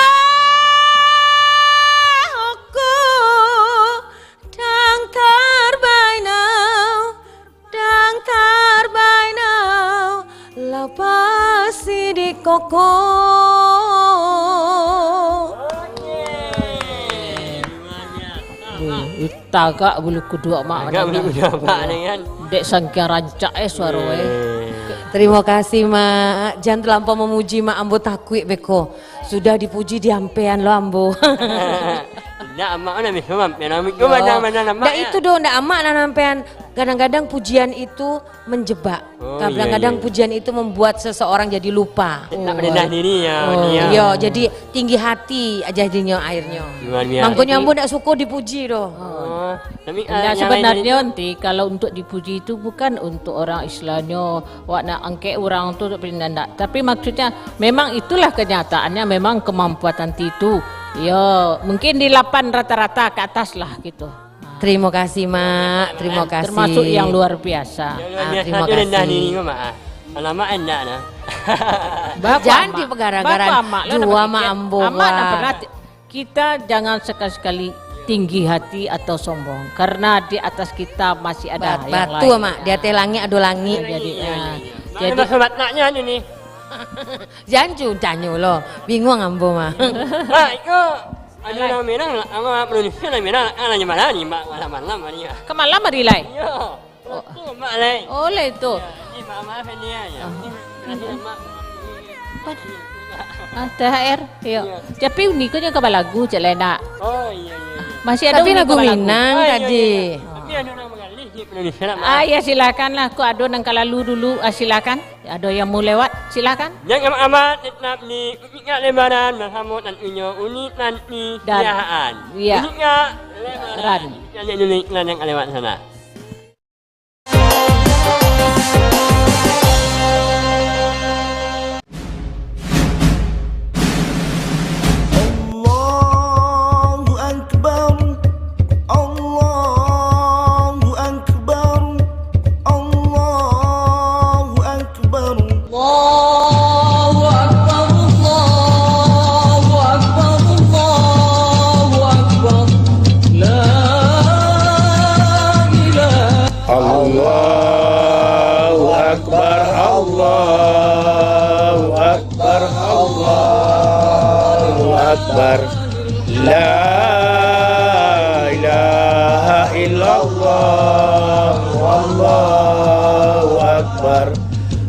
Dang tarbainau, dang tarbainau, lapasi di koko. Wih, tagak bulu kuduak, Mak. Tagak bulu kuduak, Mak, ni kan. Dek sangkiang rancak, eh, suaro, eh. Terima kasih, Mak. Jan terlampau memuji, Mak. Ambo takuik beko. Sudah dipuji diampean lo ambo. Ndak, amak mana bisa mampean, amak tu. Yo. Mana, mana amak. Ndak ya? Itu doh, ndak amak nan ampean. Kadang-kadang pujian itu menjebak. Oh, iya, kadang-kadang iya, iya. Pujian itu membuat seseorang jadi lupa. Tak merendah diri ya, oh, dia. Yo, jadi tinggi hati aja jadinya akhirnya. Luar biasa. Mangkonyo ambo ndak suko dipuji doh. Oh, tapi, ah, yang lain sebenarnya, Enti, kalau untuk dipuji itu bukan untuk orang istilahnya Wak nak angkek urang tu, tapi ndak. Tapi maksudnya, memang itulah kenyataannya, memang kemampuan Tanti tu. Yo, mungkin di lapan rata-rata ke atas lah gitu. Terima kasih, Mak. Terima kasih. Termasuk yang luar biasa. Yang luar biasa tu rendah diri, Mak, ah. Alamak, endak nah. Bapak, jangan Mak. Dipegarang-garang. Bapak, Mak, lo jua, Mak, ambo, Mak, Mak. Pernah ti-, Kita jangan sekali-sekali tinggi hati atau sombong, karena di atas kita masih ada yang lain. Bat-, batua, Mak. Di ateh langik ado langik. Jadi, iya, iya, ah, iya. Jadi, mana bahasa Bataknya anu ni? Jancu, tanyo lo. Bingung ambo, Mak. Mak, iko anu namo merah, anu produksi namo merah, ah, namo malam ni, Mak, malam-malam ni, ya. Ke malam hari lai? Iya. Oh. Betul, Mak, lai. Oh, lai tu. Ya, ni, Mak, maaf ni, ya, ya. Ah. Ni, ni, Mak. Apa? Ah, T H R, iyo. Iyo. Tapi Uni ko jan ka balagu, cek lai nak. Oh, iyo, iyo, iyo. Masih ado Tapi Uni lagu ka balagu. Minang, ah, iyo, iyo, Kadi. Iyo. Tapi ado nan mangalih di Indonesia nak, Mak. Ah, iyo, silakanlah. Ko ado nan ka lalu dulu, ah, silakan. Ado yang mau lewat, silakan. Yang amat-amat tetap ni, Unik Ngak Lebaran, bersama tantunya Unik nanti. Dan, Yahaan. Iya. Unik Ngak Lebaran. Ran. Yang, yang, yang, yang, yang lewat sana. Allahu Akbar, Allahu Akbar, Allahu Akbar. Allahu Akbar, Allahu Akbar, Allahu Akbar. La ilaha Allahu Akbar, Allahu Akbar, Allahu Akbar. La ilaha illallah, Allahu Akbar.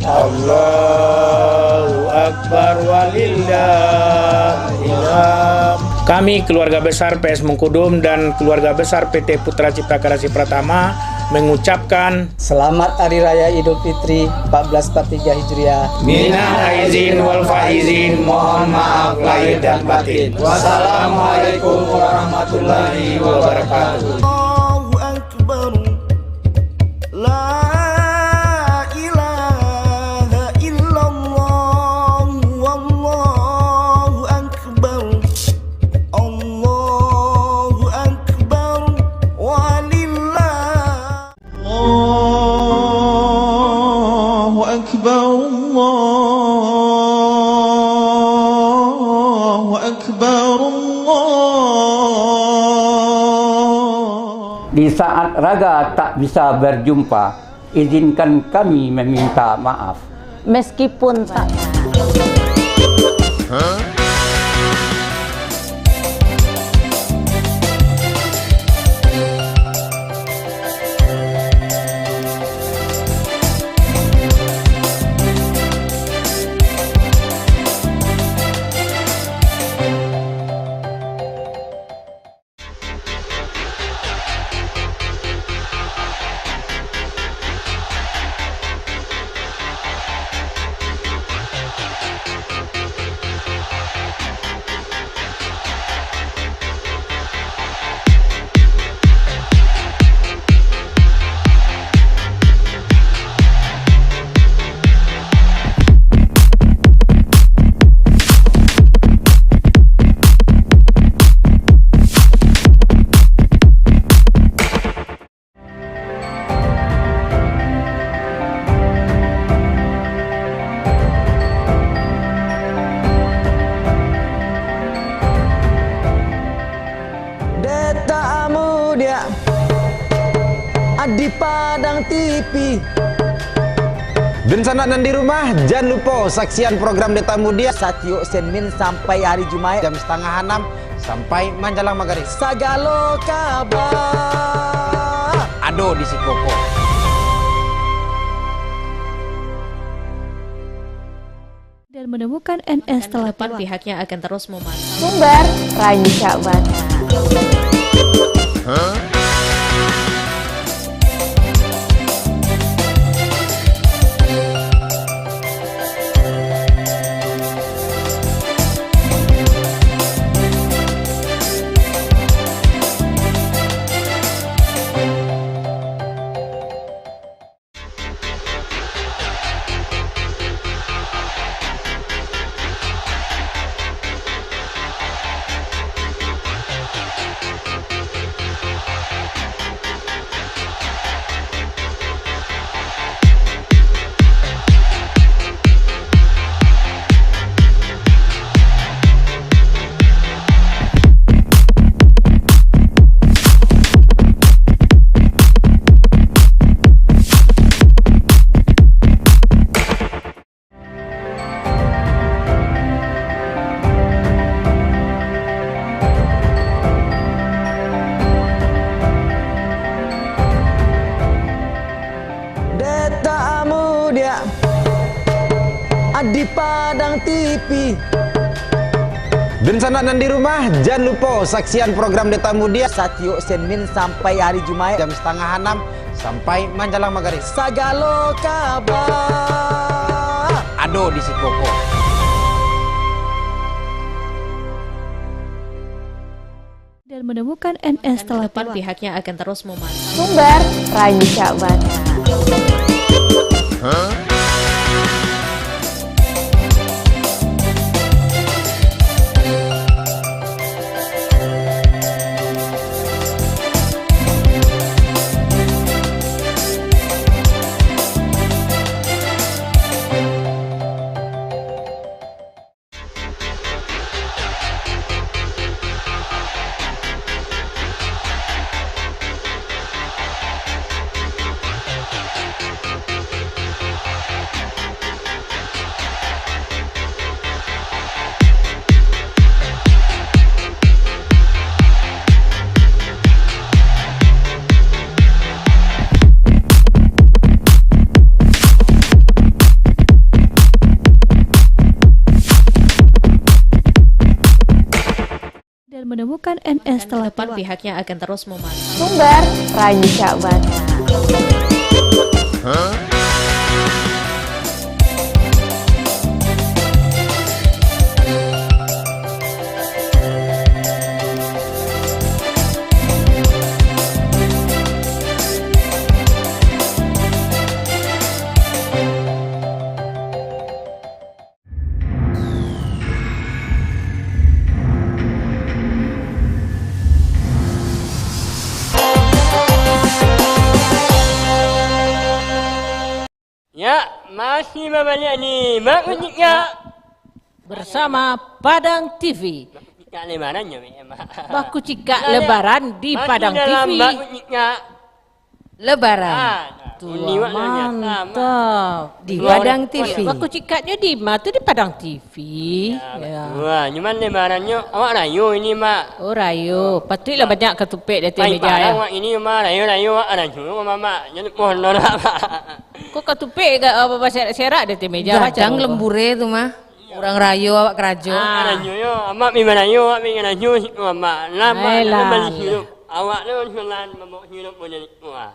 Allahu Akbar, walillahil hamd. Kami, keluarga besar P S Mengkudum dan keluarga besar P T Putra Cipta Karasi Pratama, mengucapkan Selamat Hari Raya Idul Fitri empat belas empat tiga Hijriah. Minal aizin wal faizin, mohon maaf lahir dan batin. Wassalamualaikum warahmatullahi wabarakatuh. Allahu Akbar. La ilaha illallah, wallahu akbar. Allahu akbar, walillah. Allahu akbar, Allahu akbar, Allah. Di saat raga tak bisa berjumpa, izinkan kami meminta maaf. Meskipun tak Detak Mudiak di Padang T V. Dunsanak nan di rumah, jan lupo saksian program Detak Mudiak satiok Senin sampai hari Jumaik jam satangah anam sampai manjalang magarib. Sagalo kaba ado di siko ko. Dan menemukan N S telah depan tiwak. Pihaknya akan terus memantau. Sumber rancak bana. Detak Mudiak di Padang T V. Dunsanak nan di rumah, jan lupo saksian program Deta Mudia satiok Senin sampai hari Jumaik jam satangah anam sampai manjalang magarib. Sagalo kaba ado di siko ko. Dan menemukan N S telah tiba. Pihaknya akan terus memantau. Sumber rancak bana. Dan menemukan N S telah tiba. Pihaknya akan terus memantau. Sumber rancak bana. Nyak, masih babaliak ni, Mak Unyik, nyak. Bersama Padang T V. Mak Unyik, nyak, lebaran nyo, Mak. Bakucikak lebaran di Padang T V. Masih dalam Mak Unyik, nyak. Lebaran. Ah, nah, tuah, uni wak nyo nyata, Mak. Mantap. Di Padang T V. Bakucikaknyo di ma tu, di Padang T V. Ya, ya. Batua. Cuman lebarannyo awak rayo ini, Mak. Oh, rayo. Patuiklah banyak katupek di ateh meja, ya. Pai parang awak ini, Mak. Rayo-rayo awak rayo, Mak. Jadi mohon doh, Mak. Kok katupek ga, apa, baserak-serak di ateh meja, gadang lembure tu, mah. Urang rayo awak karajo. Ah. Rayo yo, Amak pi barayo, awak pi ngarajo situ, Amak. Lah, Mak, lah, lah, bali lah. Hidup. Awak tu lah mambaok hidup model itu, ah.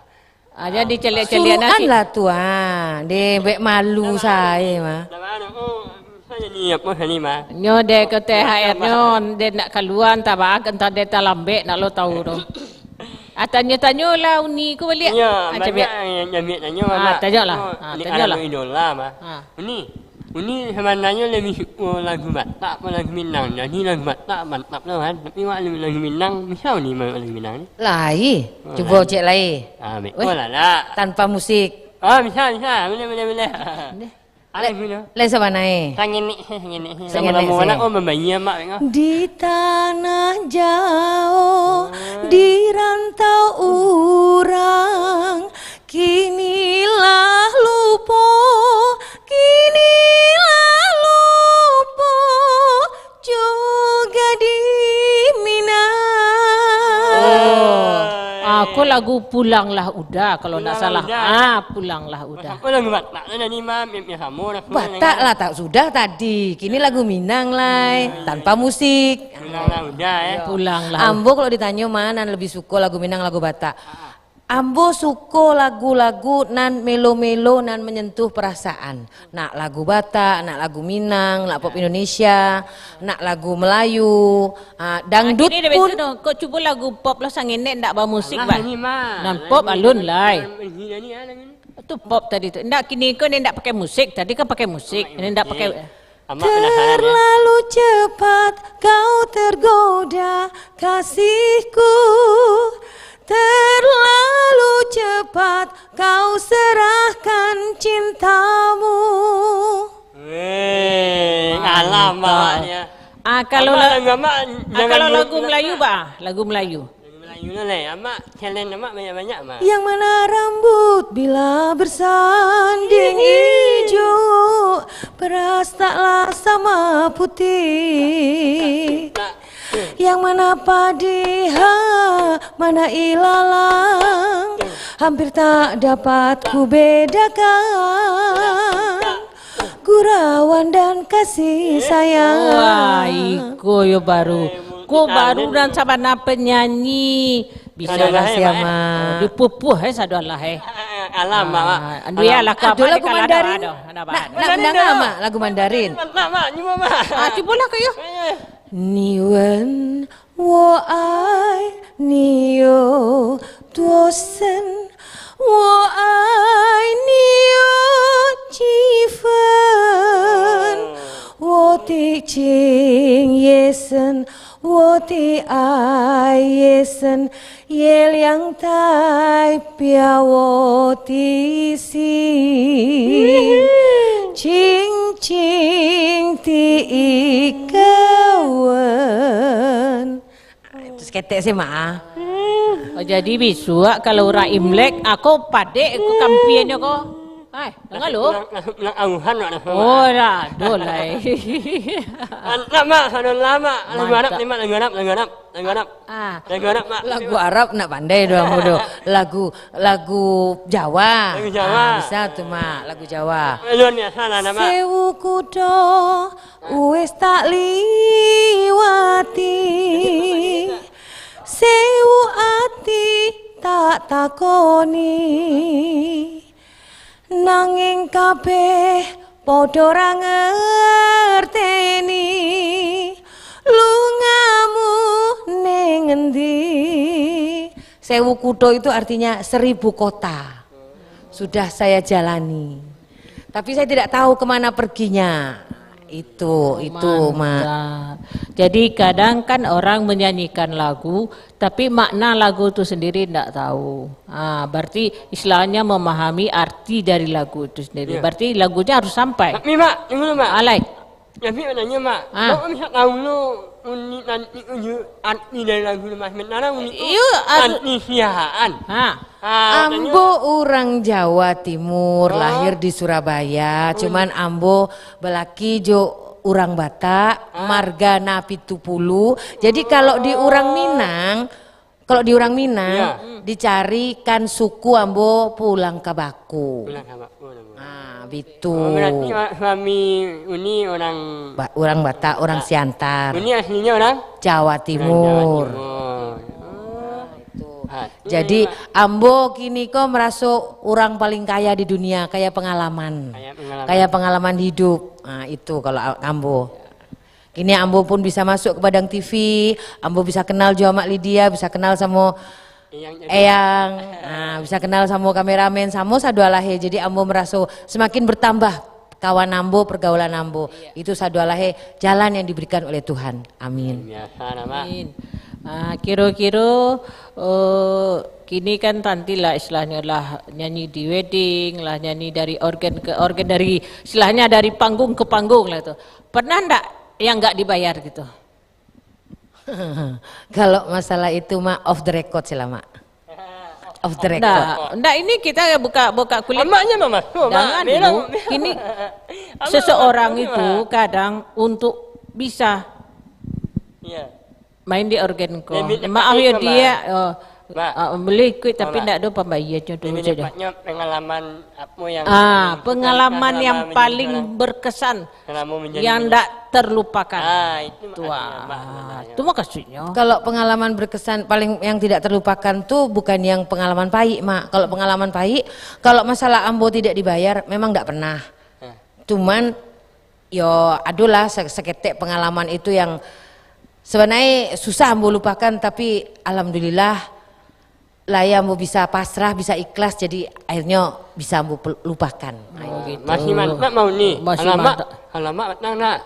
Ah, jadi caliak-caliak nasi. Suruhan lah tu, ah. Deh, bek malu sae, mah. Dah baru, oh, saya ni apa tadi, mah? Nyo deh ke T H R nyo, deh nak kaluar, entah ba, entah deh talambek, nak lo tahu tu. Ah, tanyo-tanyolah Uni ko baliak. Iyo, ah, banyak yang, yang ambiak tanyo, ah, Mak. Tanyolah. Oh, ah, ni tanyolah. Anak idola, Mak. Ah. Uni, Uni sabananyo labiah suko lagu Batak apo lagu Minang? Jadi lagu Batak mantap lah kan. Tapi awak lagu, lagu Minang, bisa Uni main lagu Minang ni? Lai. Oh, cubo lai. Cek lai. Ah, ambiak ko lah, nak. Tanpa musik. Ah, bisa, bisa. Boleh, boleh, boleh. Deh. Aleh, le-, le sabana e. Sangenek, sangenek. Sangenek, lamo-lamo sangenek. Anak ko mambayia, Mak, ko. Di tanah jauh, di rantau urang, kini lah lupo, kini lah lupo, Juga di Minang. Oh. Ah, ko lagu Pulanglah Uda, kalau ndak salah. Pulanglah Uda. Ah, Pulanglah Uda. Apa lagu Batak tu tadi, Mam? Yang, yang samo dah. Batak lah, tak sudah tadi. Kini lagu Minang lai, tanpa musik. Pulanglah Uda, eh. Pulanglah. Ambo kalau ditanyo ma nan lebih suko, lagu Minang, lagu Batak? Ah. Ambo suko lagu-lagu nan melo-melo, nan manyentuh parasaan. Nak lagu Batak, nak lagu Minang, nak pop Indonesia, nak lagu Melayu, ah, dangdut pun. Ah, kini dah betul tu. Kok cubo lagu pop lah, sangenek ndak bamusik, bah. Alah, ini mah. Nan pop alun lai. Ini, ini, ini, ini. Tu pop tadi tu. Ndak, kini ko ni ndak pakai musik. Tadi kan pakai musik. Ini ndak pakai. Amak penasaran, ya. Terlalu cepat kau tergoda, kasihku. Terlalu cepat kau serahkan cintamu. Weh, alam awaknyo. Ah, kalau la-, lagu Amak, ah, jangan kalau lagu Melayu, bah, lagu Melayu. Lagu Melayu lah, leh. Amak, challenge Amak banyak-banyak, Mak. Yang mana rambut bila bersanding ijo, beras taklah sama putih. Yang mana padi, ha, mana ilalang, hampir tak dapat ku bedakan. Gurauan dan kasih sayang. Wah, iko yo baru. Ko baru nan sabana penyanyi. Bisa Adalah lah ya, siapa? Mak, eh. Oh, dipupuh, eh, sadolah, eh. Alam, Mak, Mak. Ah, andu ya, lagu apa? Ada lagu Mandarin. Nak, nak, nak, nak, nak, Mak, lagu Mandarin. Mak, Mak, cuba, Mak. Ah, cubalah, kayo. Eh, eh. 你问我爱你有多深，我爱你有几分，我的情也深，我的爱也深，月亮代表我的心，轻轻的一个吻。 Ah, itu saketek se, Mak. Oh, jadi bisuak kalau urang Imlek, ako padek ko kampiannyo ko. Hai, danga lo. Nak, nak, nak auhan, nak, nak, Oh, dah, doh lah, eh. Mantap, Mak. Sadolah, Mak. Lagu Arab Mantap. ni, Mak. Lagu Arab, lagu Arab, lagu Arab. Ah. Lagu Arab, Mak. Lagu Arab nak pandai doh, ambo doh. Lagu, lagu Jawa. Lagu Jawa. Ah, bisa tu, Mak. Lagu Jawa. Alun ya, salah nama. Sewu kudo, wes tak liwati. Sewu ati tak takoni. Nanging kabeh podo ra ngerteni, lungamu neng endi? Sewu kudo itu artinya seribu kota. Sudah saya jalani. Tapi saya tidak tahu kemana perginya. Itu, itu, Mak. Mantap. Jadi, kadang kan orang menyanyikan lagu, tapi makna lagu tu sendiri ndak tahu. Ah, berarti istilahnya memahami arti dari lagu itu sendiri. Iya. Berarti lagunya harus sampai. Mak, Mak, tunggu dulu, Mak. Alai. Tapi nak nanya, Mak. Ah. Mak bisa tahu dulu unik nanti uju arti dari lagu tu, Mak. Sementara unik tu Iya, arti siahaan. Ha. Ah, Ambo urang Jawa Timur, Oh. lahir di Surabaya. Oh. Cuman ambo balaki jo urang Batak, Ah. marga Napitupulu. Jadi, kalau di urang Oh. Minang, kalau di urang Minang, Iya. dicarikan suku ambo Pulang ka Baku. Pulang ka Baku, nama. Ah, bitu. Oh, berarti ma-, suami Uni orang Ba-, urang Batak, urang Batak. Siantar. Uni aslinya orang? Jawa Orang Jawa Timur. Timur. Oh. Itu. Ah, Jadi, Mak. ambo kini ko maraso urang paling kaya di dunia, kaya pangalaman. Kaya pangalaman. Kaya pangalaman hidup. Ah, itu kalau a-, ambo. Kini ambo pun bisa masuk ke Padang T V, ambo bisa kenal jo Mak Lydia, bisa kenal samo Eyang Lydia. Eyang, ah, bisa kenal samo kameramen, samo sadoalahe. Jadi, ambo maraso semakin bertambah kawan ambo, pergaulan ambo. Iya. Itu sadoalahe jalan yang diberikan oleh Tuhan. Amin. Biasa, nama. Amin. Ah, kiro-kiro, eh, kini kan tantilah istilahnya lah nyanyi di wedding, lah nyanyi dari organ ke organ, dari istilahnya dari panggung ke panggung lah tu. Pernah ndak yang nggak dibayar gitu? Kalau masalah itu, Mak, off the record sila, Mak. Off the record. Ndak, ndak, ini kita buka, buka kulit. Amaknya mah masuk, Mak. Jangan Belok. dulu. Kini Amak seseorang masuk, itu Mak. kadang untuk bisa Iya. main di organ ko. Lebih cepat Maaf ya, itu, Mak. dia, oh, Mak. ah, boleh ikut, tapi Mak. ndak ada pembayarnya dulu Lebih saja. cepatnya pengalaman apa yang Ah, paling berkesan pengalaman dalam yang menjadi paling orang. berkesan Selama menjadi yang menjadi ndak terlupakan. Ah, itu Tuh, maksudnya, Mak, ah, sebenarnya. Itu maksudnya. Kalau pengalaman berkesan paling yang tidak terlupakan tuh bukan yang pengalaman pahit, Mak. Kalau pengalaman pahit, kalau masalah ambo tidak dibayar, memang nggak pernah. Hah. Cuman, yo, adolah se-, seketek pengalaman itu yang sebenarnya susah ambo lupakan, tapi alhamdulillah, lah ya, ambo bisa pasrah, bisa ikhlas, jadi akhirnya bisa ambo pel-, lupakan. Oh, gitu. Masih mantap mau ni. Masih Alamak, mantap. alamak, batang nak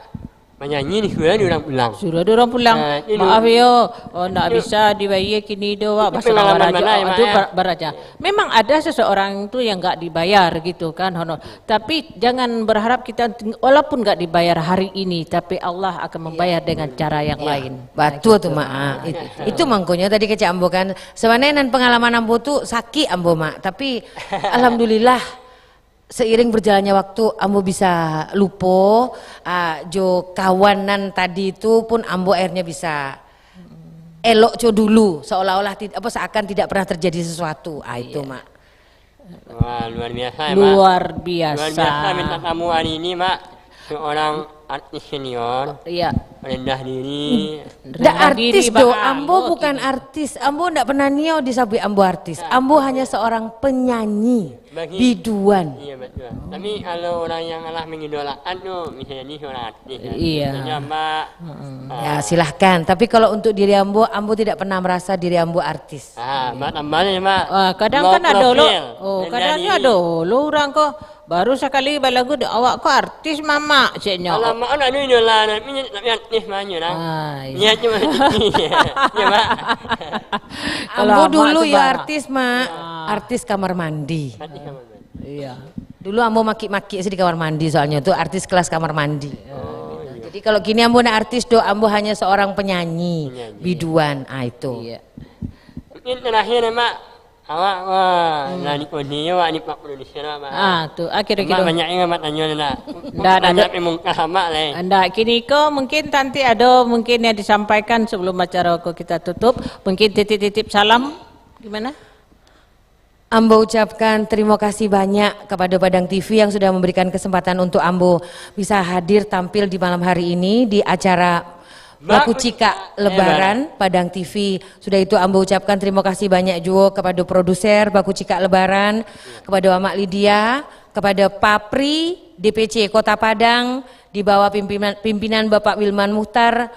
manyanyi ni suruh dia orang pulang. Suruh dia orang pulang. Ah, ini Maaf dulu. yo, oh, ndak Itu, bisa dibayar kini doh, Wak. itu Pasal pengalaman baraja. mana ya, Mak, Aduh, ya? bar-, baraja. Memang ada seseorang tu yang nggak dibayar gitu kan, honor. Tapi jangan berharap kita, walaupun nggak dibayar hari ini, tapi Allah akan membayar Iya. dengan cara yang Iya. lain. Betul Nah, tu, gitu. Mak. Ah, It-, iya. itu mangkonyo tadi kecek ambo kan. Sebenarnya nan pengalaman ambo tu sakit ambo, Mak. Tapi alhamdulillah, seiring berjalannya waktu, ambo bisa lupo, ah, jo kawan nan tadi tu pun ambo akhirnya bisa elok co dulu, seolah-olah tid-, apa, seakan tidak pernah terjadi sesuatu. Ah, itu, Iya. Mak. Wah, luar biasa, Mak. Luar biasa. Luar biasa bintang tamu hari ini, Mak. Seorang artis senior, iya, rendah diri. Ndak artis doh, ambo bukan artis. Ambo ndak pernah niyo disabuik ambo artis. Ambo hanya seorang penyanyi, biduan. Iya, betul. Tapi kalau orang yang alah mengidolakan tu, bisa jadi seorang artis, ya. Iya. Contohnya Mbak. Mm-mm. Ah. Ya, silahkan. Tapi kalau untuk diri ambo, ambo tidak pernah merasa diri ambo artis. Ah, Mbak tambah ni, Mbak. Ah, kadang kan ado lo. Oh, kadang ni ado lo urang ko. Baru sakali balagu, "Dek awak ko artis, Mamak," ceknyo. Kalau Mak nak duit dolar, nak minyak, nak artis mah nyo lah. Ah, iya. Niat cuma artis. Ya, Mak. Ambo dulu yo artis, Mak. Ah. Artis kamar mandi. Artis kamar mandi. Iya. Dulu ambo makik-makik sih di kamar mandi, soalnya tu artis kelas kamar mandi. Oh, iya. Jadi kalau kini ambo nak artis doh, ambo hanya seorang penyanyi, penyanyi, biduan, ah, itu. Iya. Mungkin terakhir, Mak. Awak, wah, hmm, lah di kode, awak di pak produser, Mak. Ah, tu. Ah, kira-kira. Mak banyak yang Mak tanyo ni, nak. Ndak, ndak, banyak ndak. Pemungkas Mak, leh. Ndak, kini ko mungkin nanti ado mungkin yang disampaikan sebelum acara ko kita tutup. Mungkin titip-titip salam. Gimana? Ambo ucapkan terima kasih banyak kepada Padang T V yang sudah memberikan kesempatan untuk ambo bisa hadir tampil di malam hari ini di acara Baku Cikak Lebaran Padang T V. Sudah itu, ambo ucapkan terima kasih banyak juo kepada produser Baku Cikak Lebaran, kepada Amak Lydia, kepada Papri D P C Kota Padang di bawah pimpinan, pimpinan Bapak Wilman Muhtar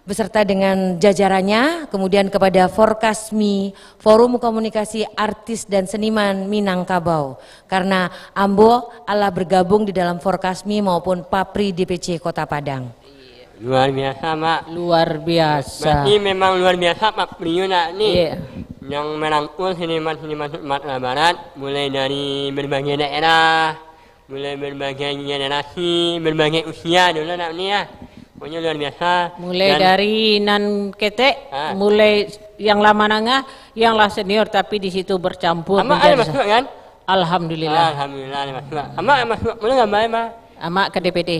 beserta dengan jajarannya, kemudian kepada Forkasmi, Forum Komunikasi Artis dan Seniman Minangkabau, karena ambo alah bergabung di dalam Forkasmi maupun Papri D P C Kota Padang. Luar biasa, Mak. Luar biasa. Berarti memang luar biasa, Mak Priyo, nak ni. Iya. Yang merangkul seniman-seniman Sumatera Barat, mulai dari berbagai daerah, mulai berbagai generasi, berbagai usia dulu, nak ni, ya. Pokoknya luar biasa. Mulai dari nan ketek, ah, mulai yang lah manangah, yang lah senior, tapi di situ bercampur. Amak menjadi ada masuk, kan? Alhamdulillah. Alhamdulillah, ada masuk. Amak ada masuk. Mana gambar, Mak? Amak ka D P D.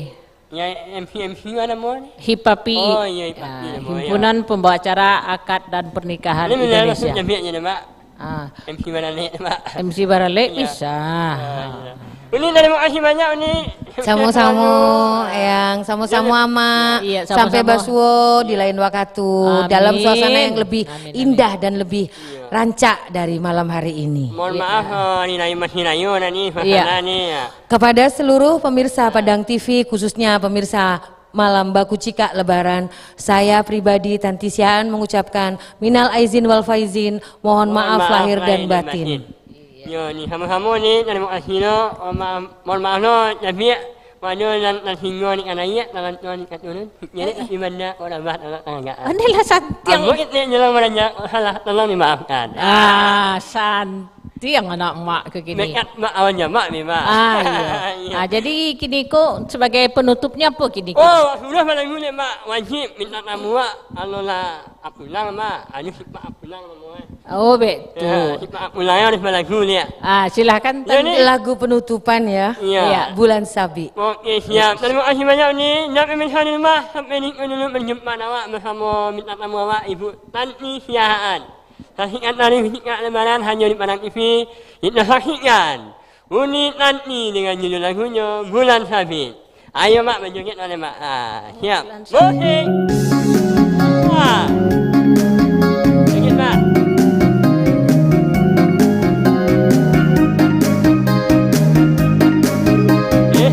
Ya, M C, M C mana, Mon? Hipapi. Oh, iya, Hipapi, ah, Mon, ya. Himpunan Pembawa Acara Akad dan Pernikahan Indonesia. Ini benar masuk jamiah je, Mak. Ah. M C Baralek, Mak. M C Baralek bisa. Ah, iya. Uni, terima kasih banyak, Uni. Sama-sama, Eyang. Sama-sama, Amak. Iya, sama-sama. Sampai basuo di lain waktu, dalam suasana yang lebih indah dan lebih rancak dari malam hari ini. Mohon maaf, eh, hari raya masih raya, nak ni, suasana ni, ya. Kepada seluruh pemirsa Padang T V, khususnya pemirsa Malam Baku Cikak Lebaran, saya pribadi, Tanti Siaan, mengucapkan minal aizin wal faizin, mohon maaf lahir dan batin. Yo, ni samo-samo ni, tarimo kasih lo, mohon maaf, mohon maaf lo, Syafiq, pado nan, nan singgo ni ka naiak, nan lantua ni ka turun. Jadi, di mana kau dah bahas anak tangga? Pandailah santiang. Ambo itu yang jelas, salah, tolong dimaafkan. Ah, san- Tiang anak mak ke kini. Mak, mak awalnya mak ni, mak. Ah, iya. Iya. Ah, jadi kini ko sebagai penutupnya apa kini ko? Oh, sudah malam ni, mak. Wajib mintak tamu, mak. Alolah, Apulang, mak. Anu, Sipak Apulang, mak, eh. Oh, betul. Ya, Sipak Apulang harus balagu ni, ya. Ah, silahkan. Ya, ni lagu penutupan, ya. Iya. Iya. Bulan Sabik. Oke, siap. Terima kasih banyak ni. Dan pemirsa di rumah, sampai di dulu berjumpa awak bersama mintak tamu awak, Ibu Tanti Siahaan. Saksikan tarus Cikak Lebaran hanyo di Padang T V. Kita saksikan Uni Tanti dengan judul lagunyo Bulan Sabit. Ayo, mak, bajoget, mak. Ah, siap. Bulan Sabit. Musik. Ah. Joget, mak. Eh.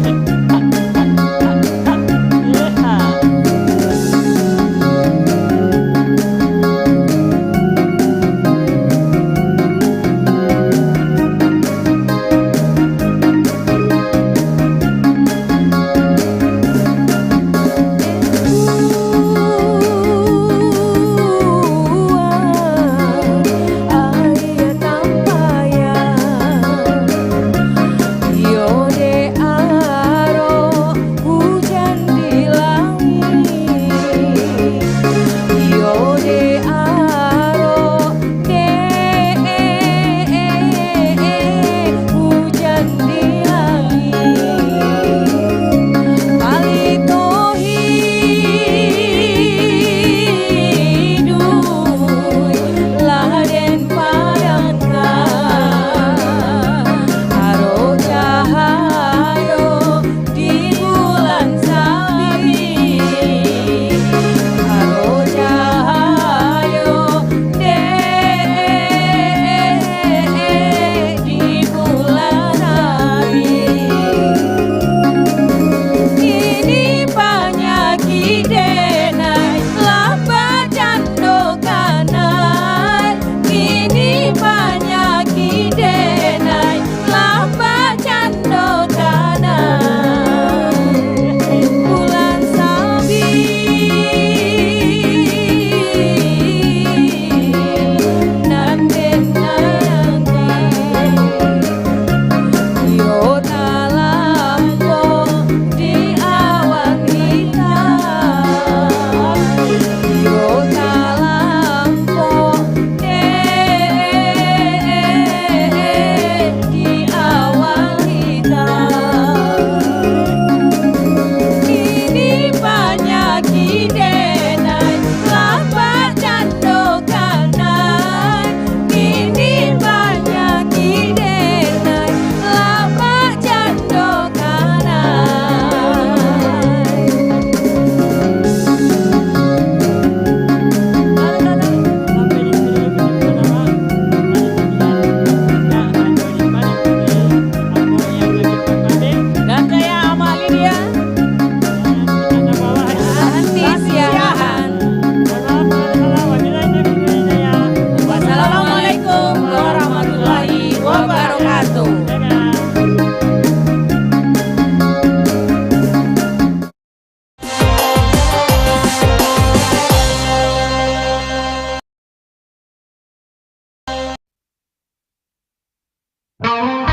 Maafkan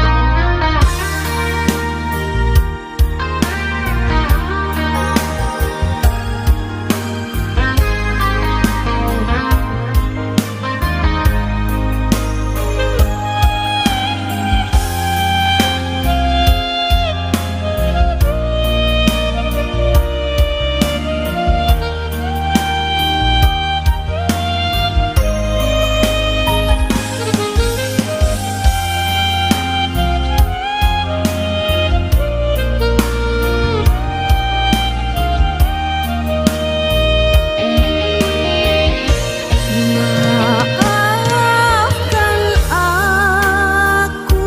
aku,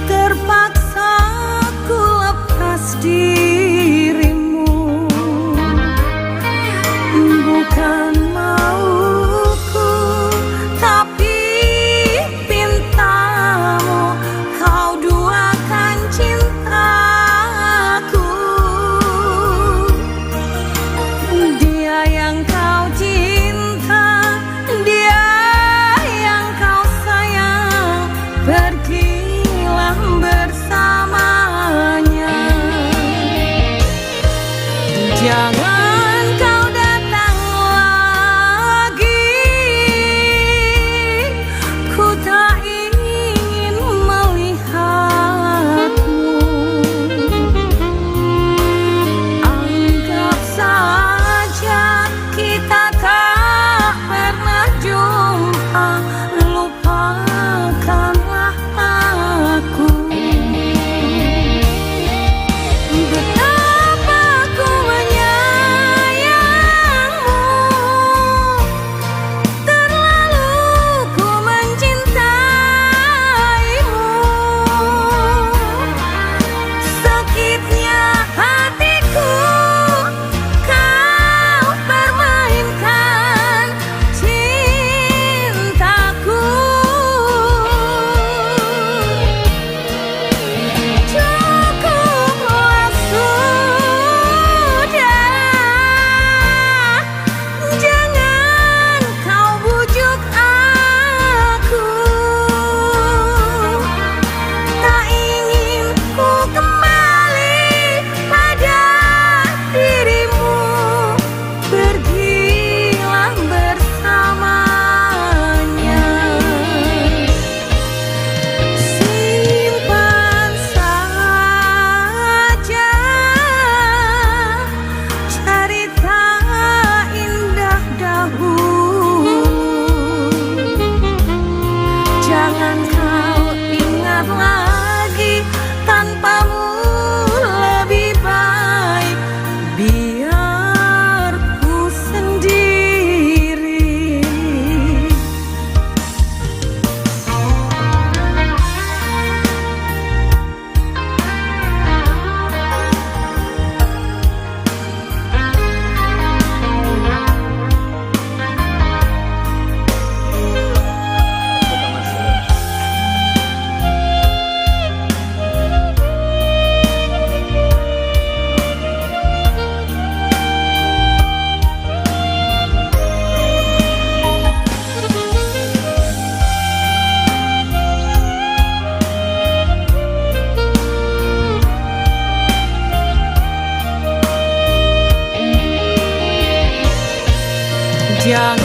terpaksa ku lepas dirimu. Bukan mauku, tapi pintamu, kau duakan cintaku. Dia yang kau cinta, dia yang kau sayang, pergilah bersamanya. Jangan kau datang lagi, ku tak ingin melihatmu. Anggap saja kita tak pernah jumpa, lupakanlah aku. Betapa ku menyayangmu, terlalu ku mencintaimu. Sakitnya hatiku, kau permainkan cintaku. Cukuplah sudah, jangan kau bujuk aku. Tak ingin ku kembali pada dirimu, pergilah bersamanya. Simpan saja carita indah dahulu. Jangan kau ingat lagi, tanpamu lebih baik biar ku sendiri. Jangan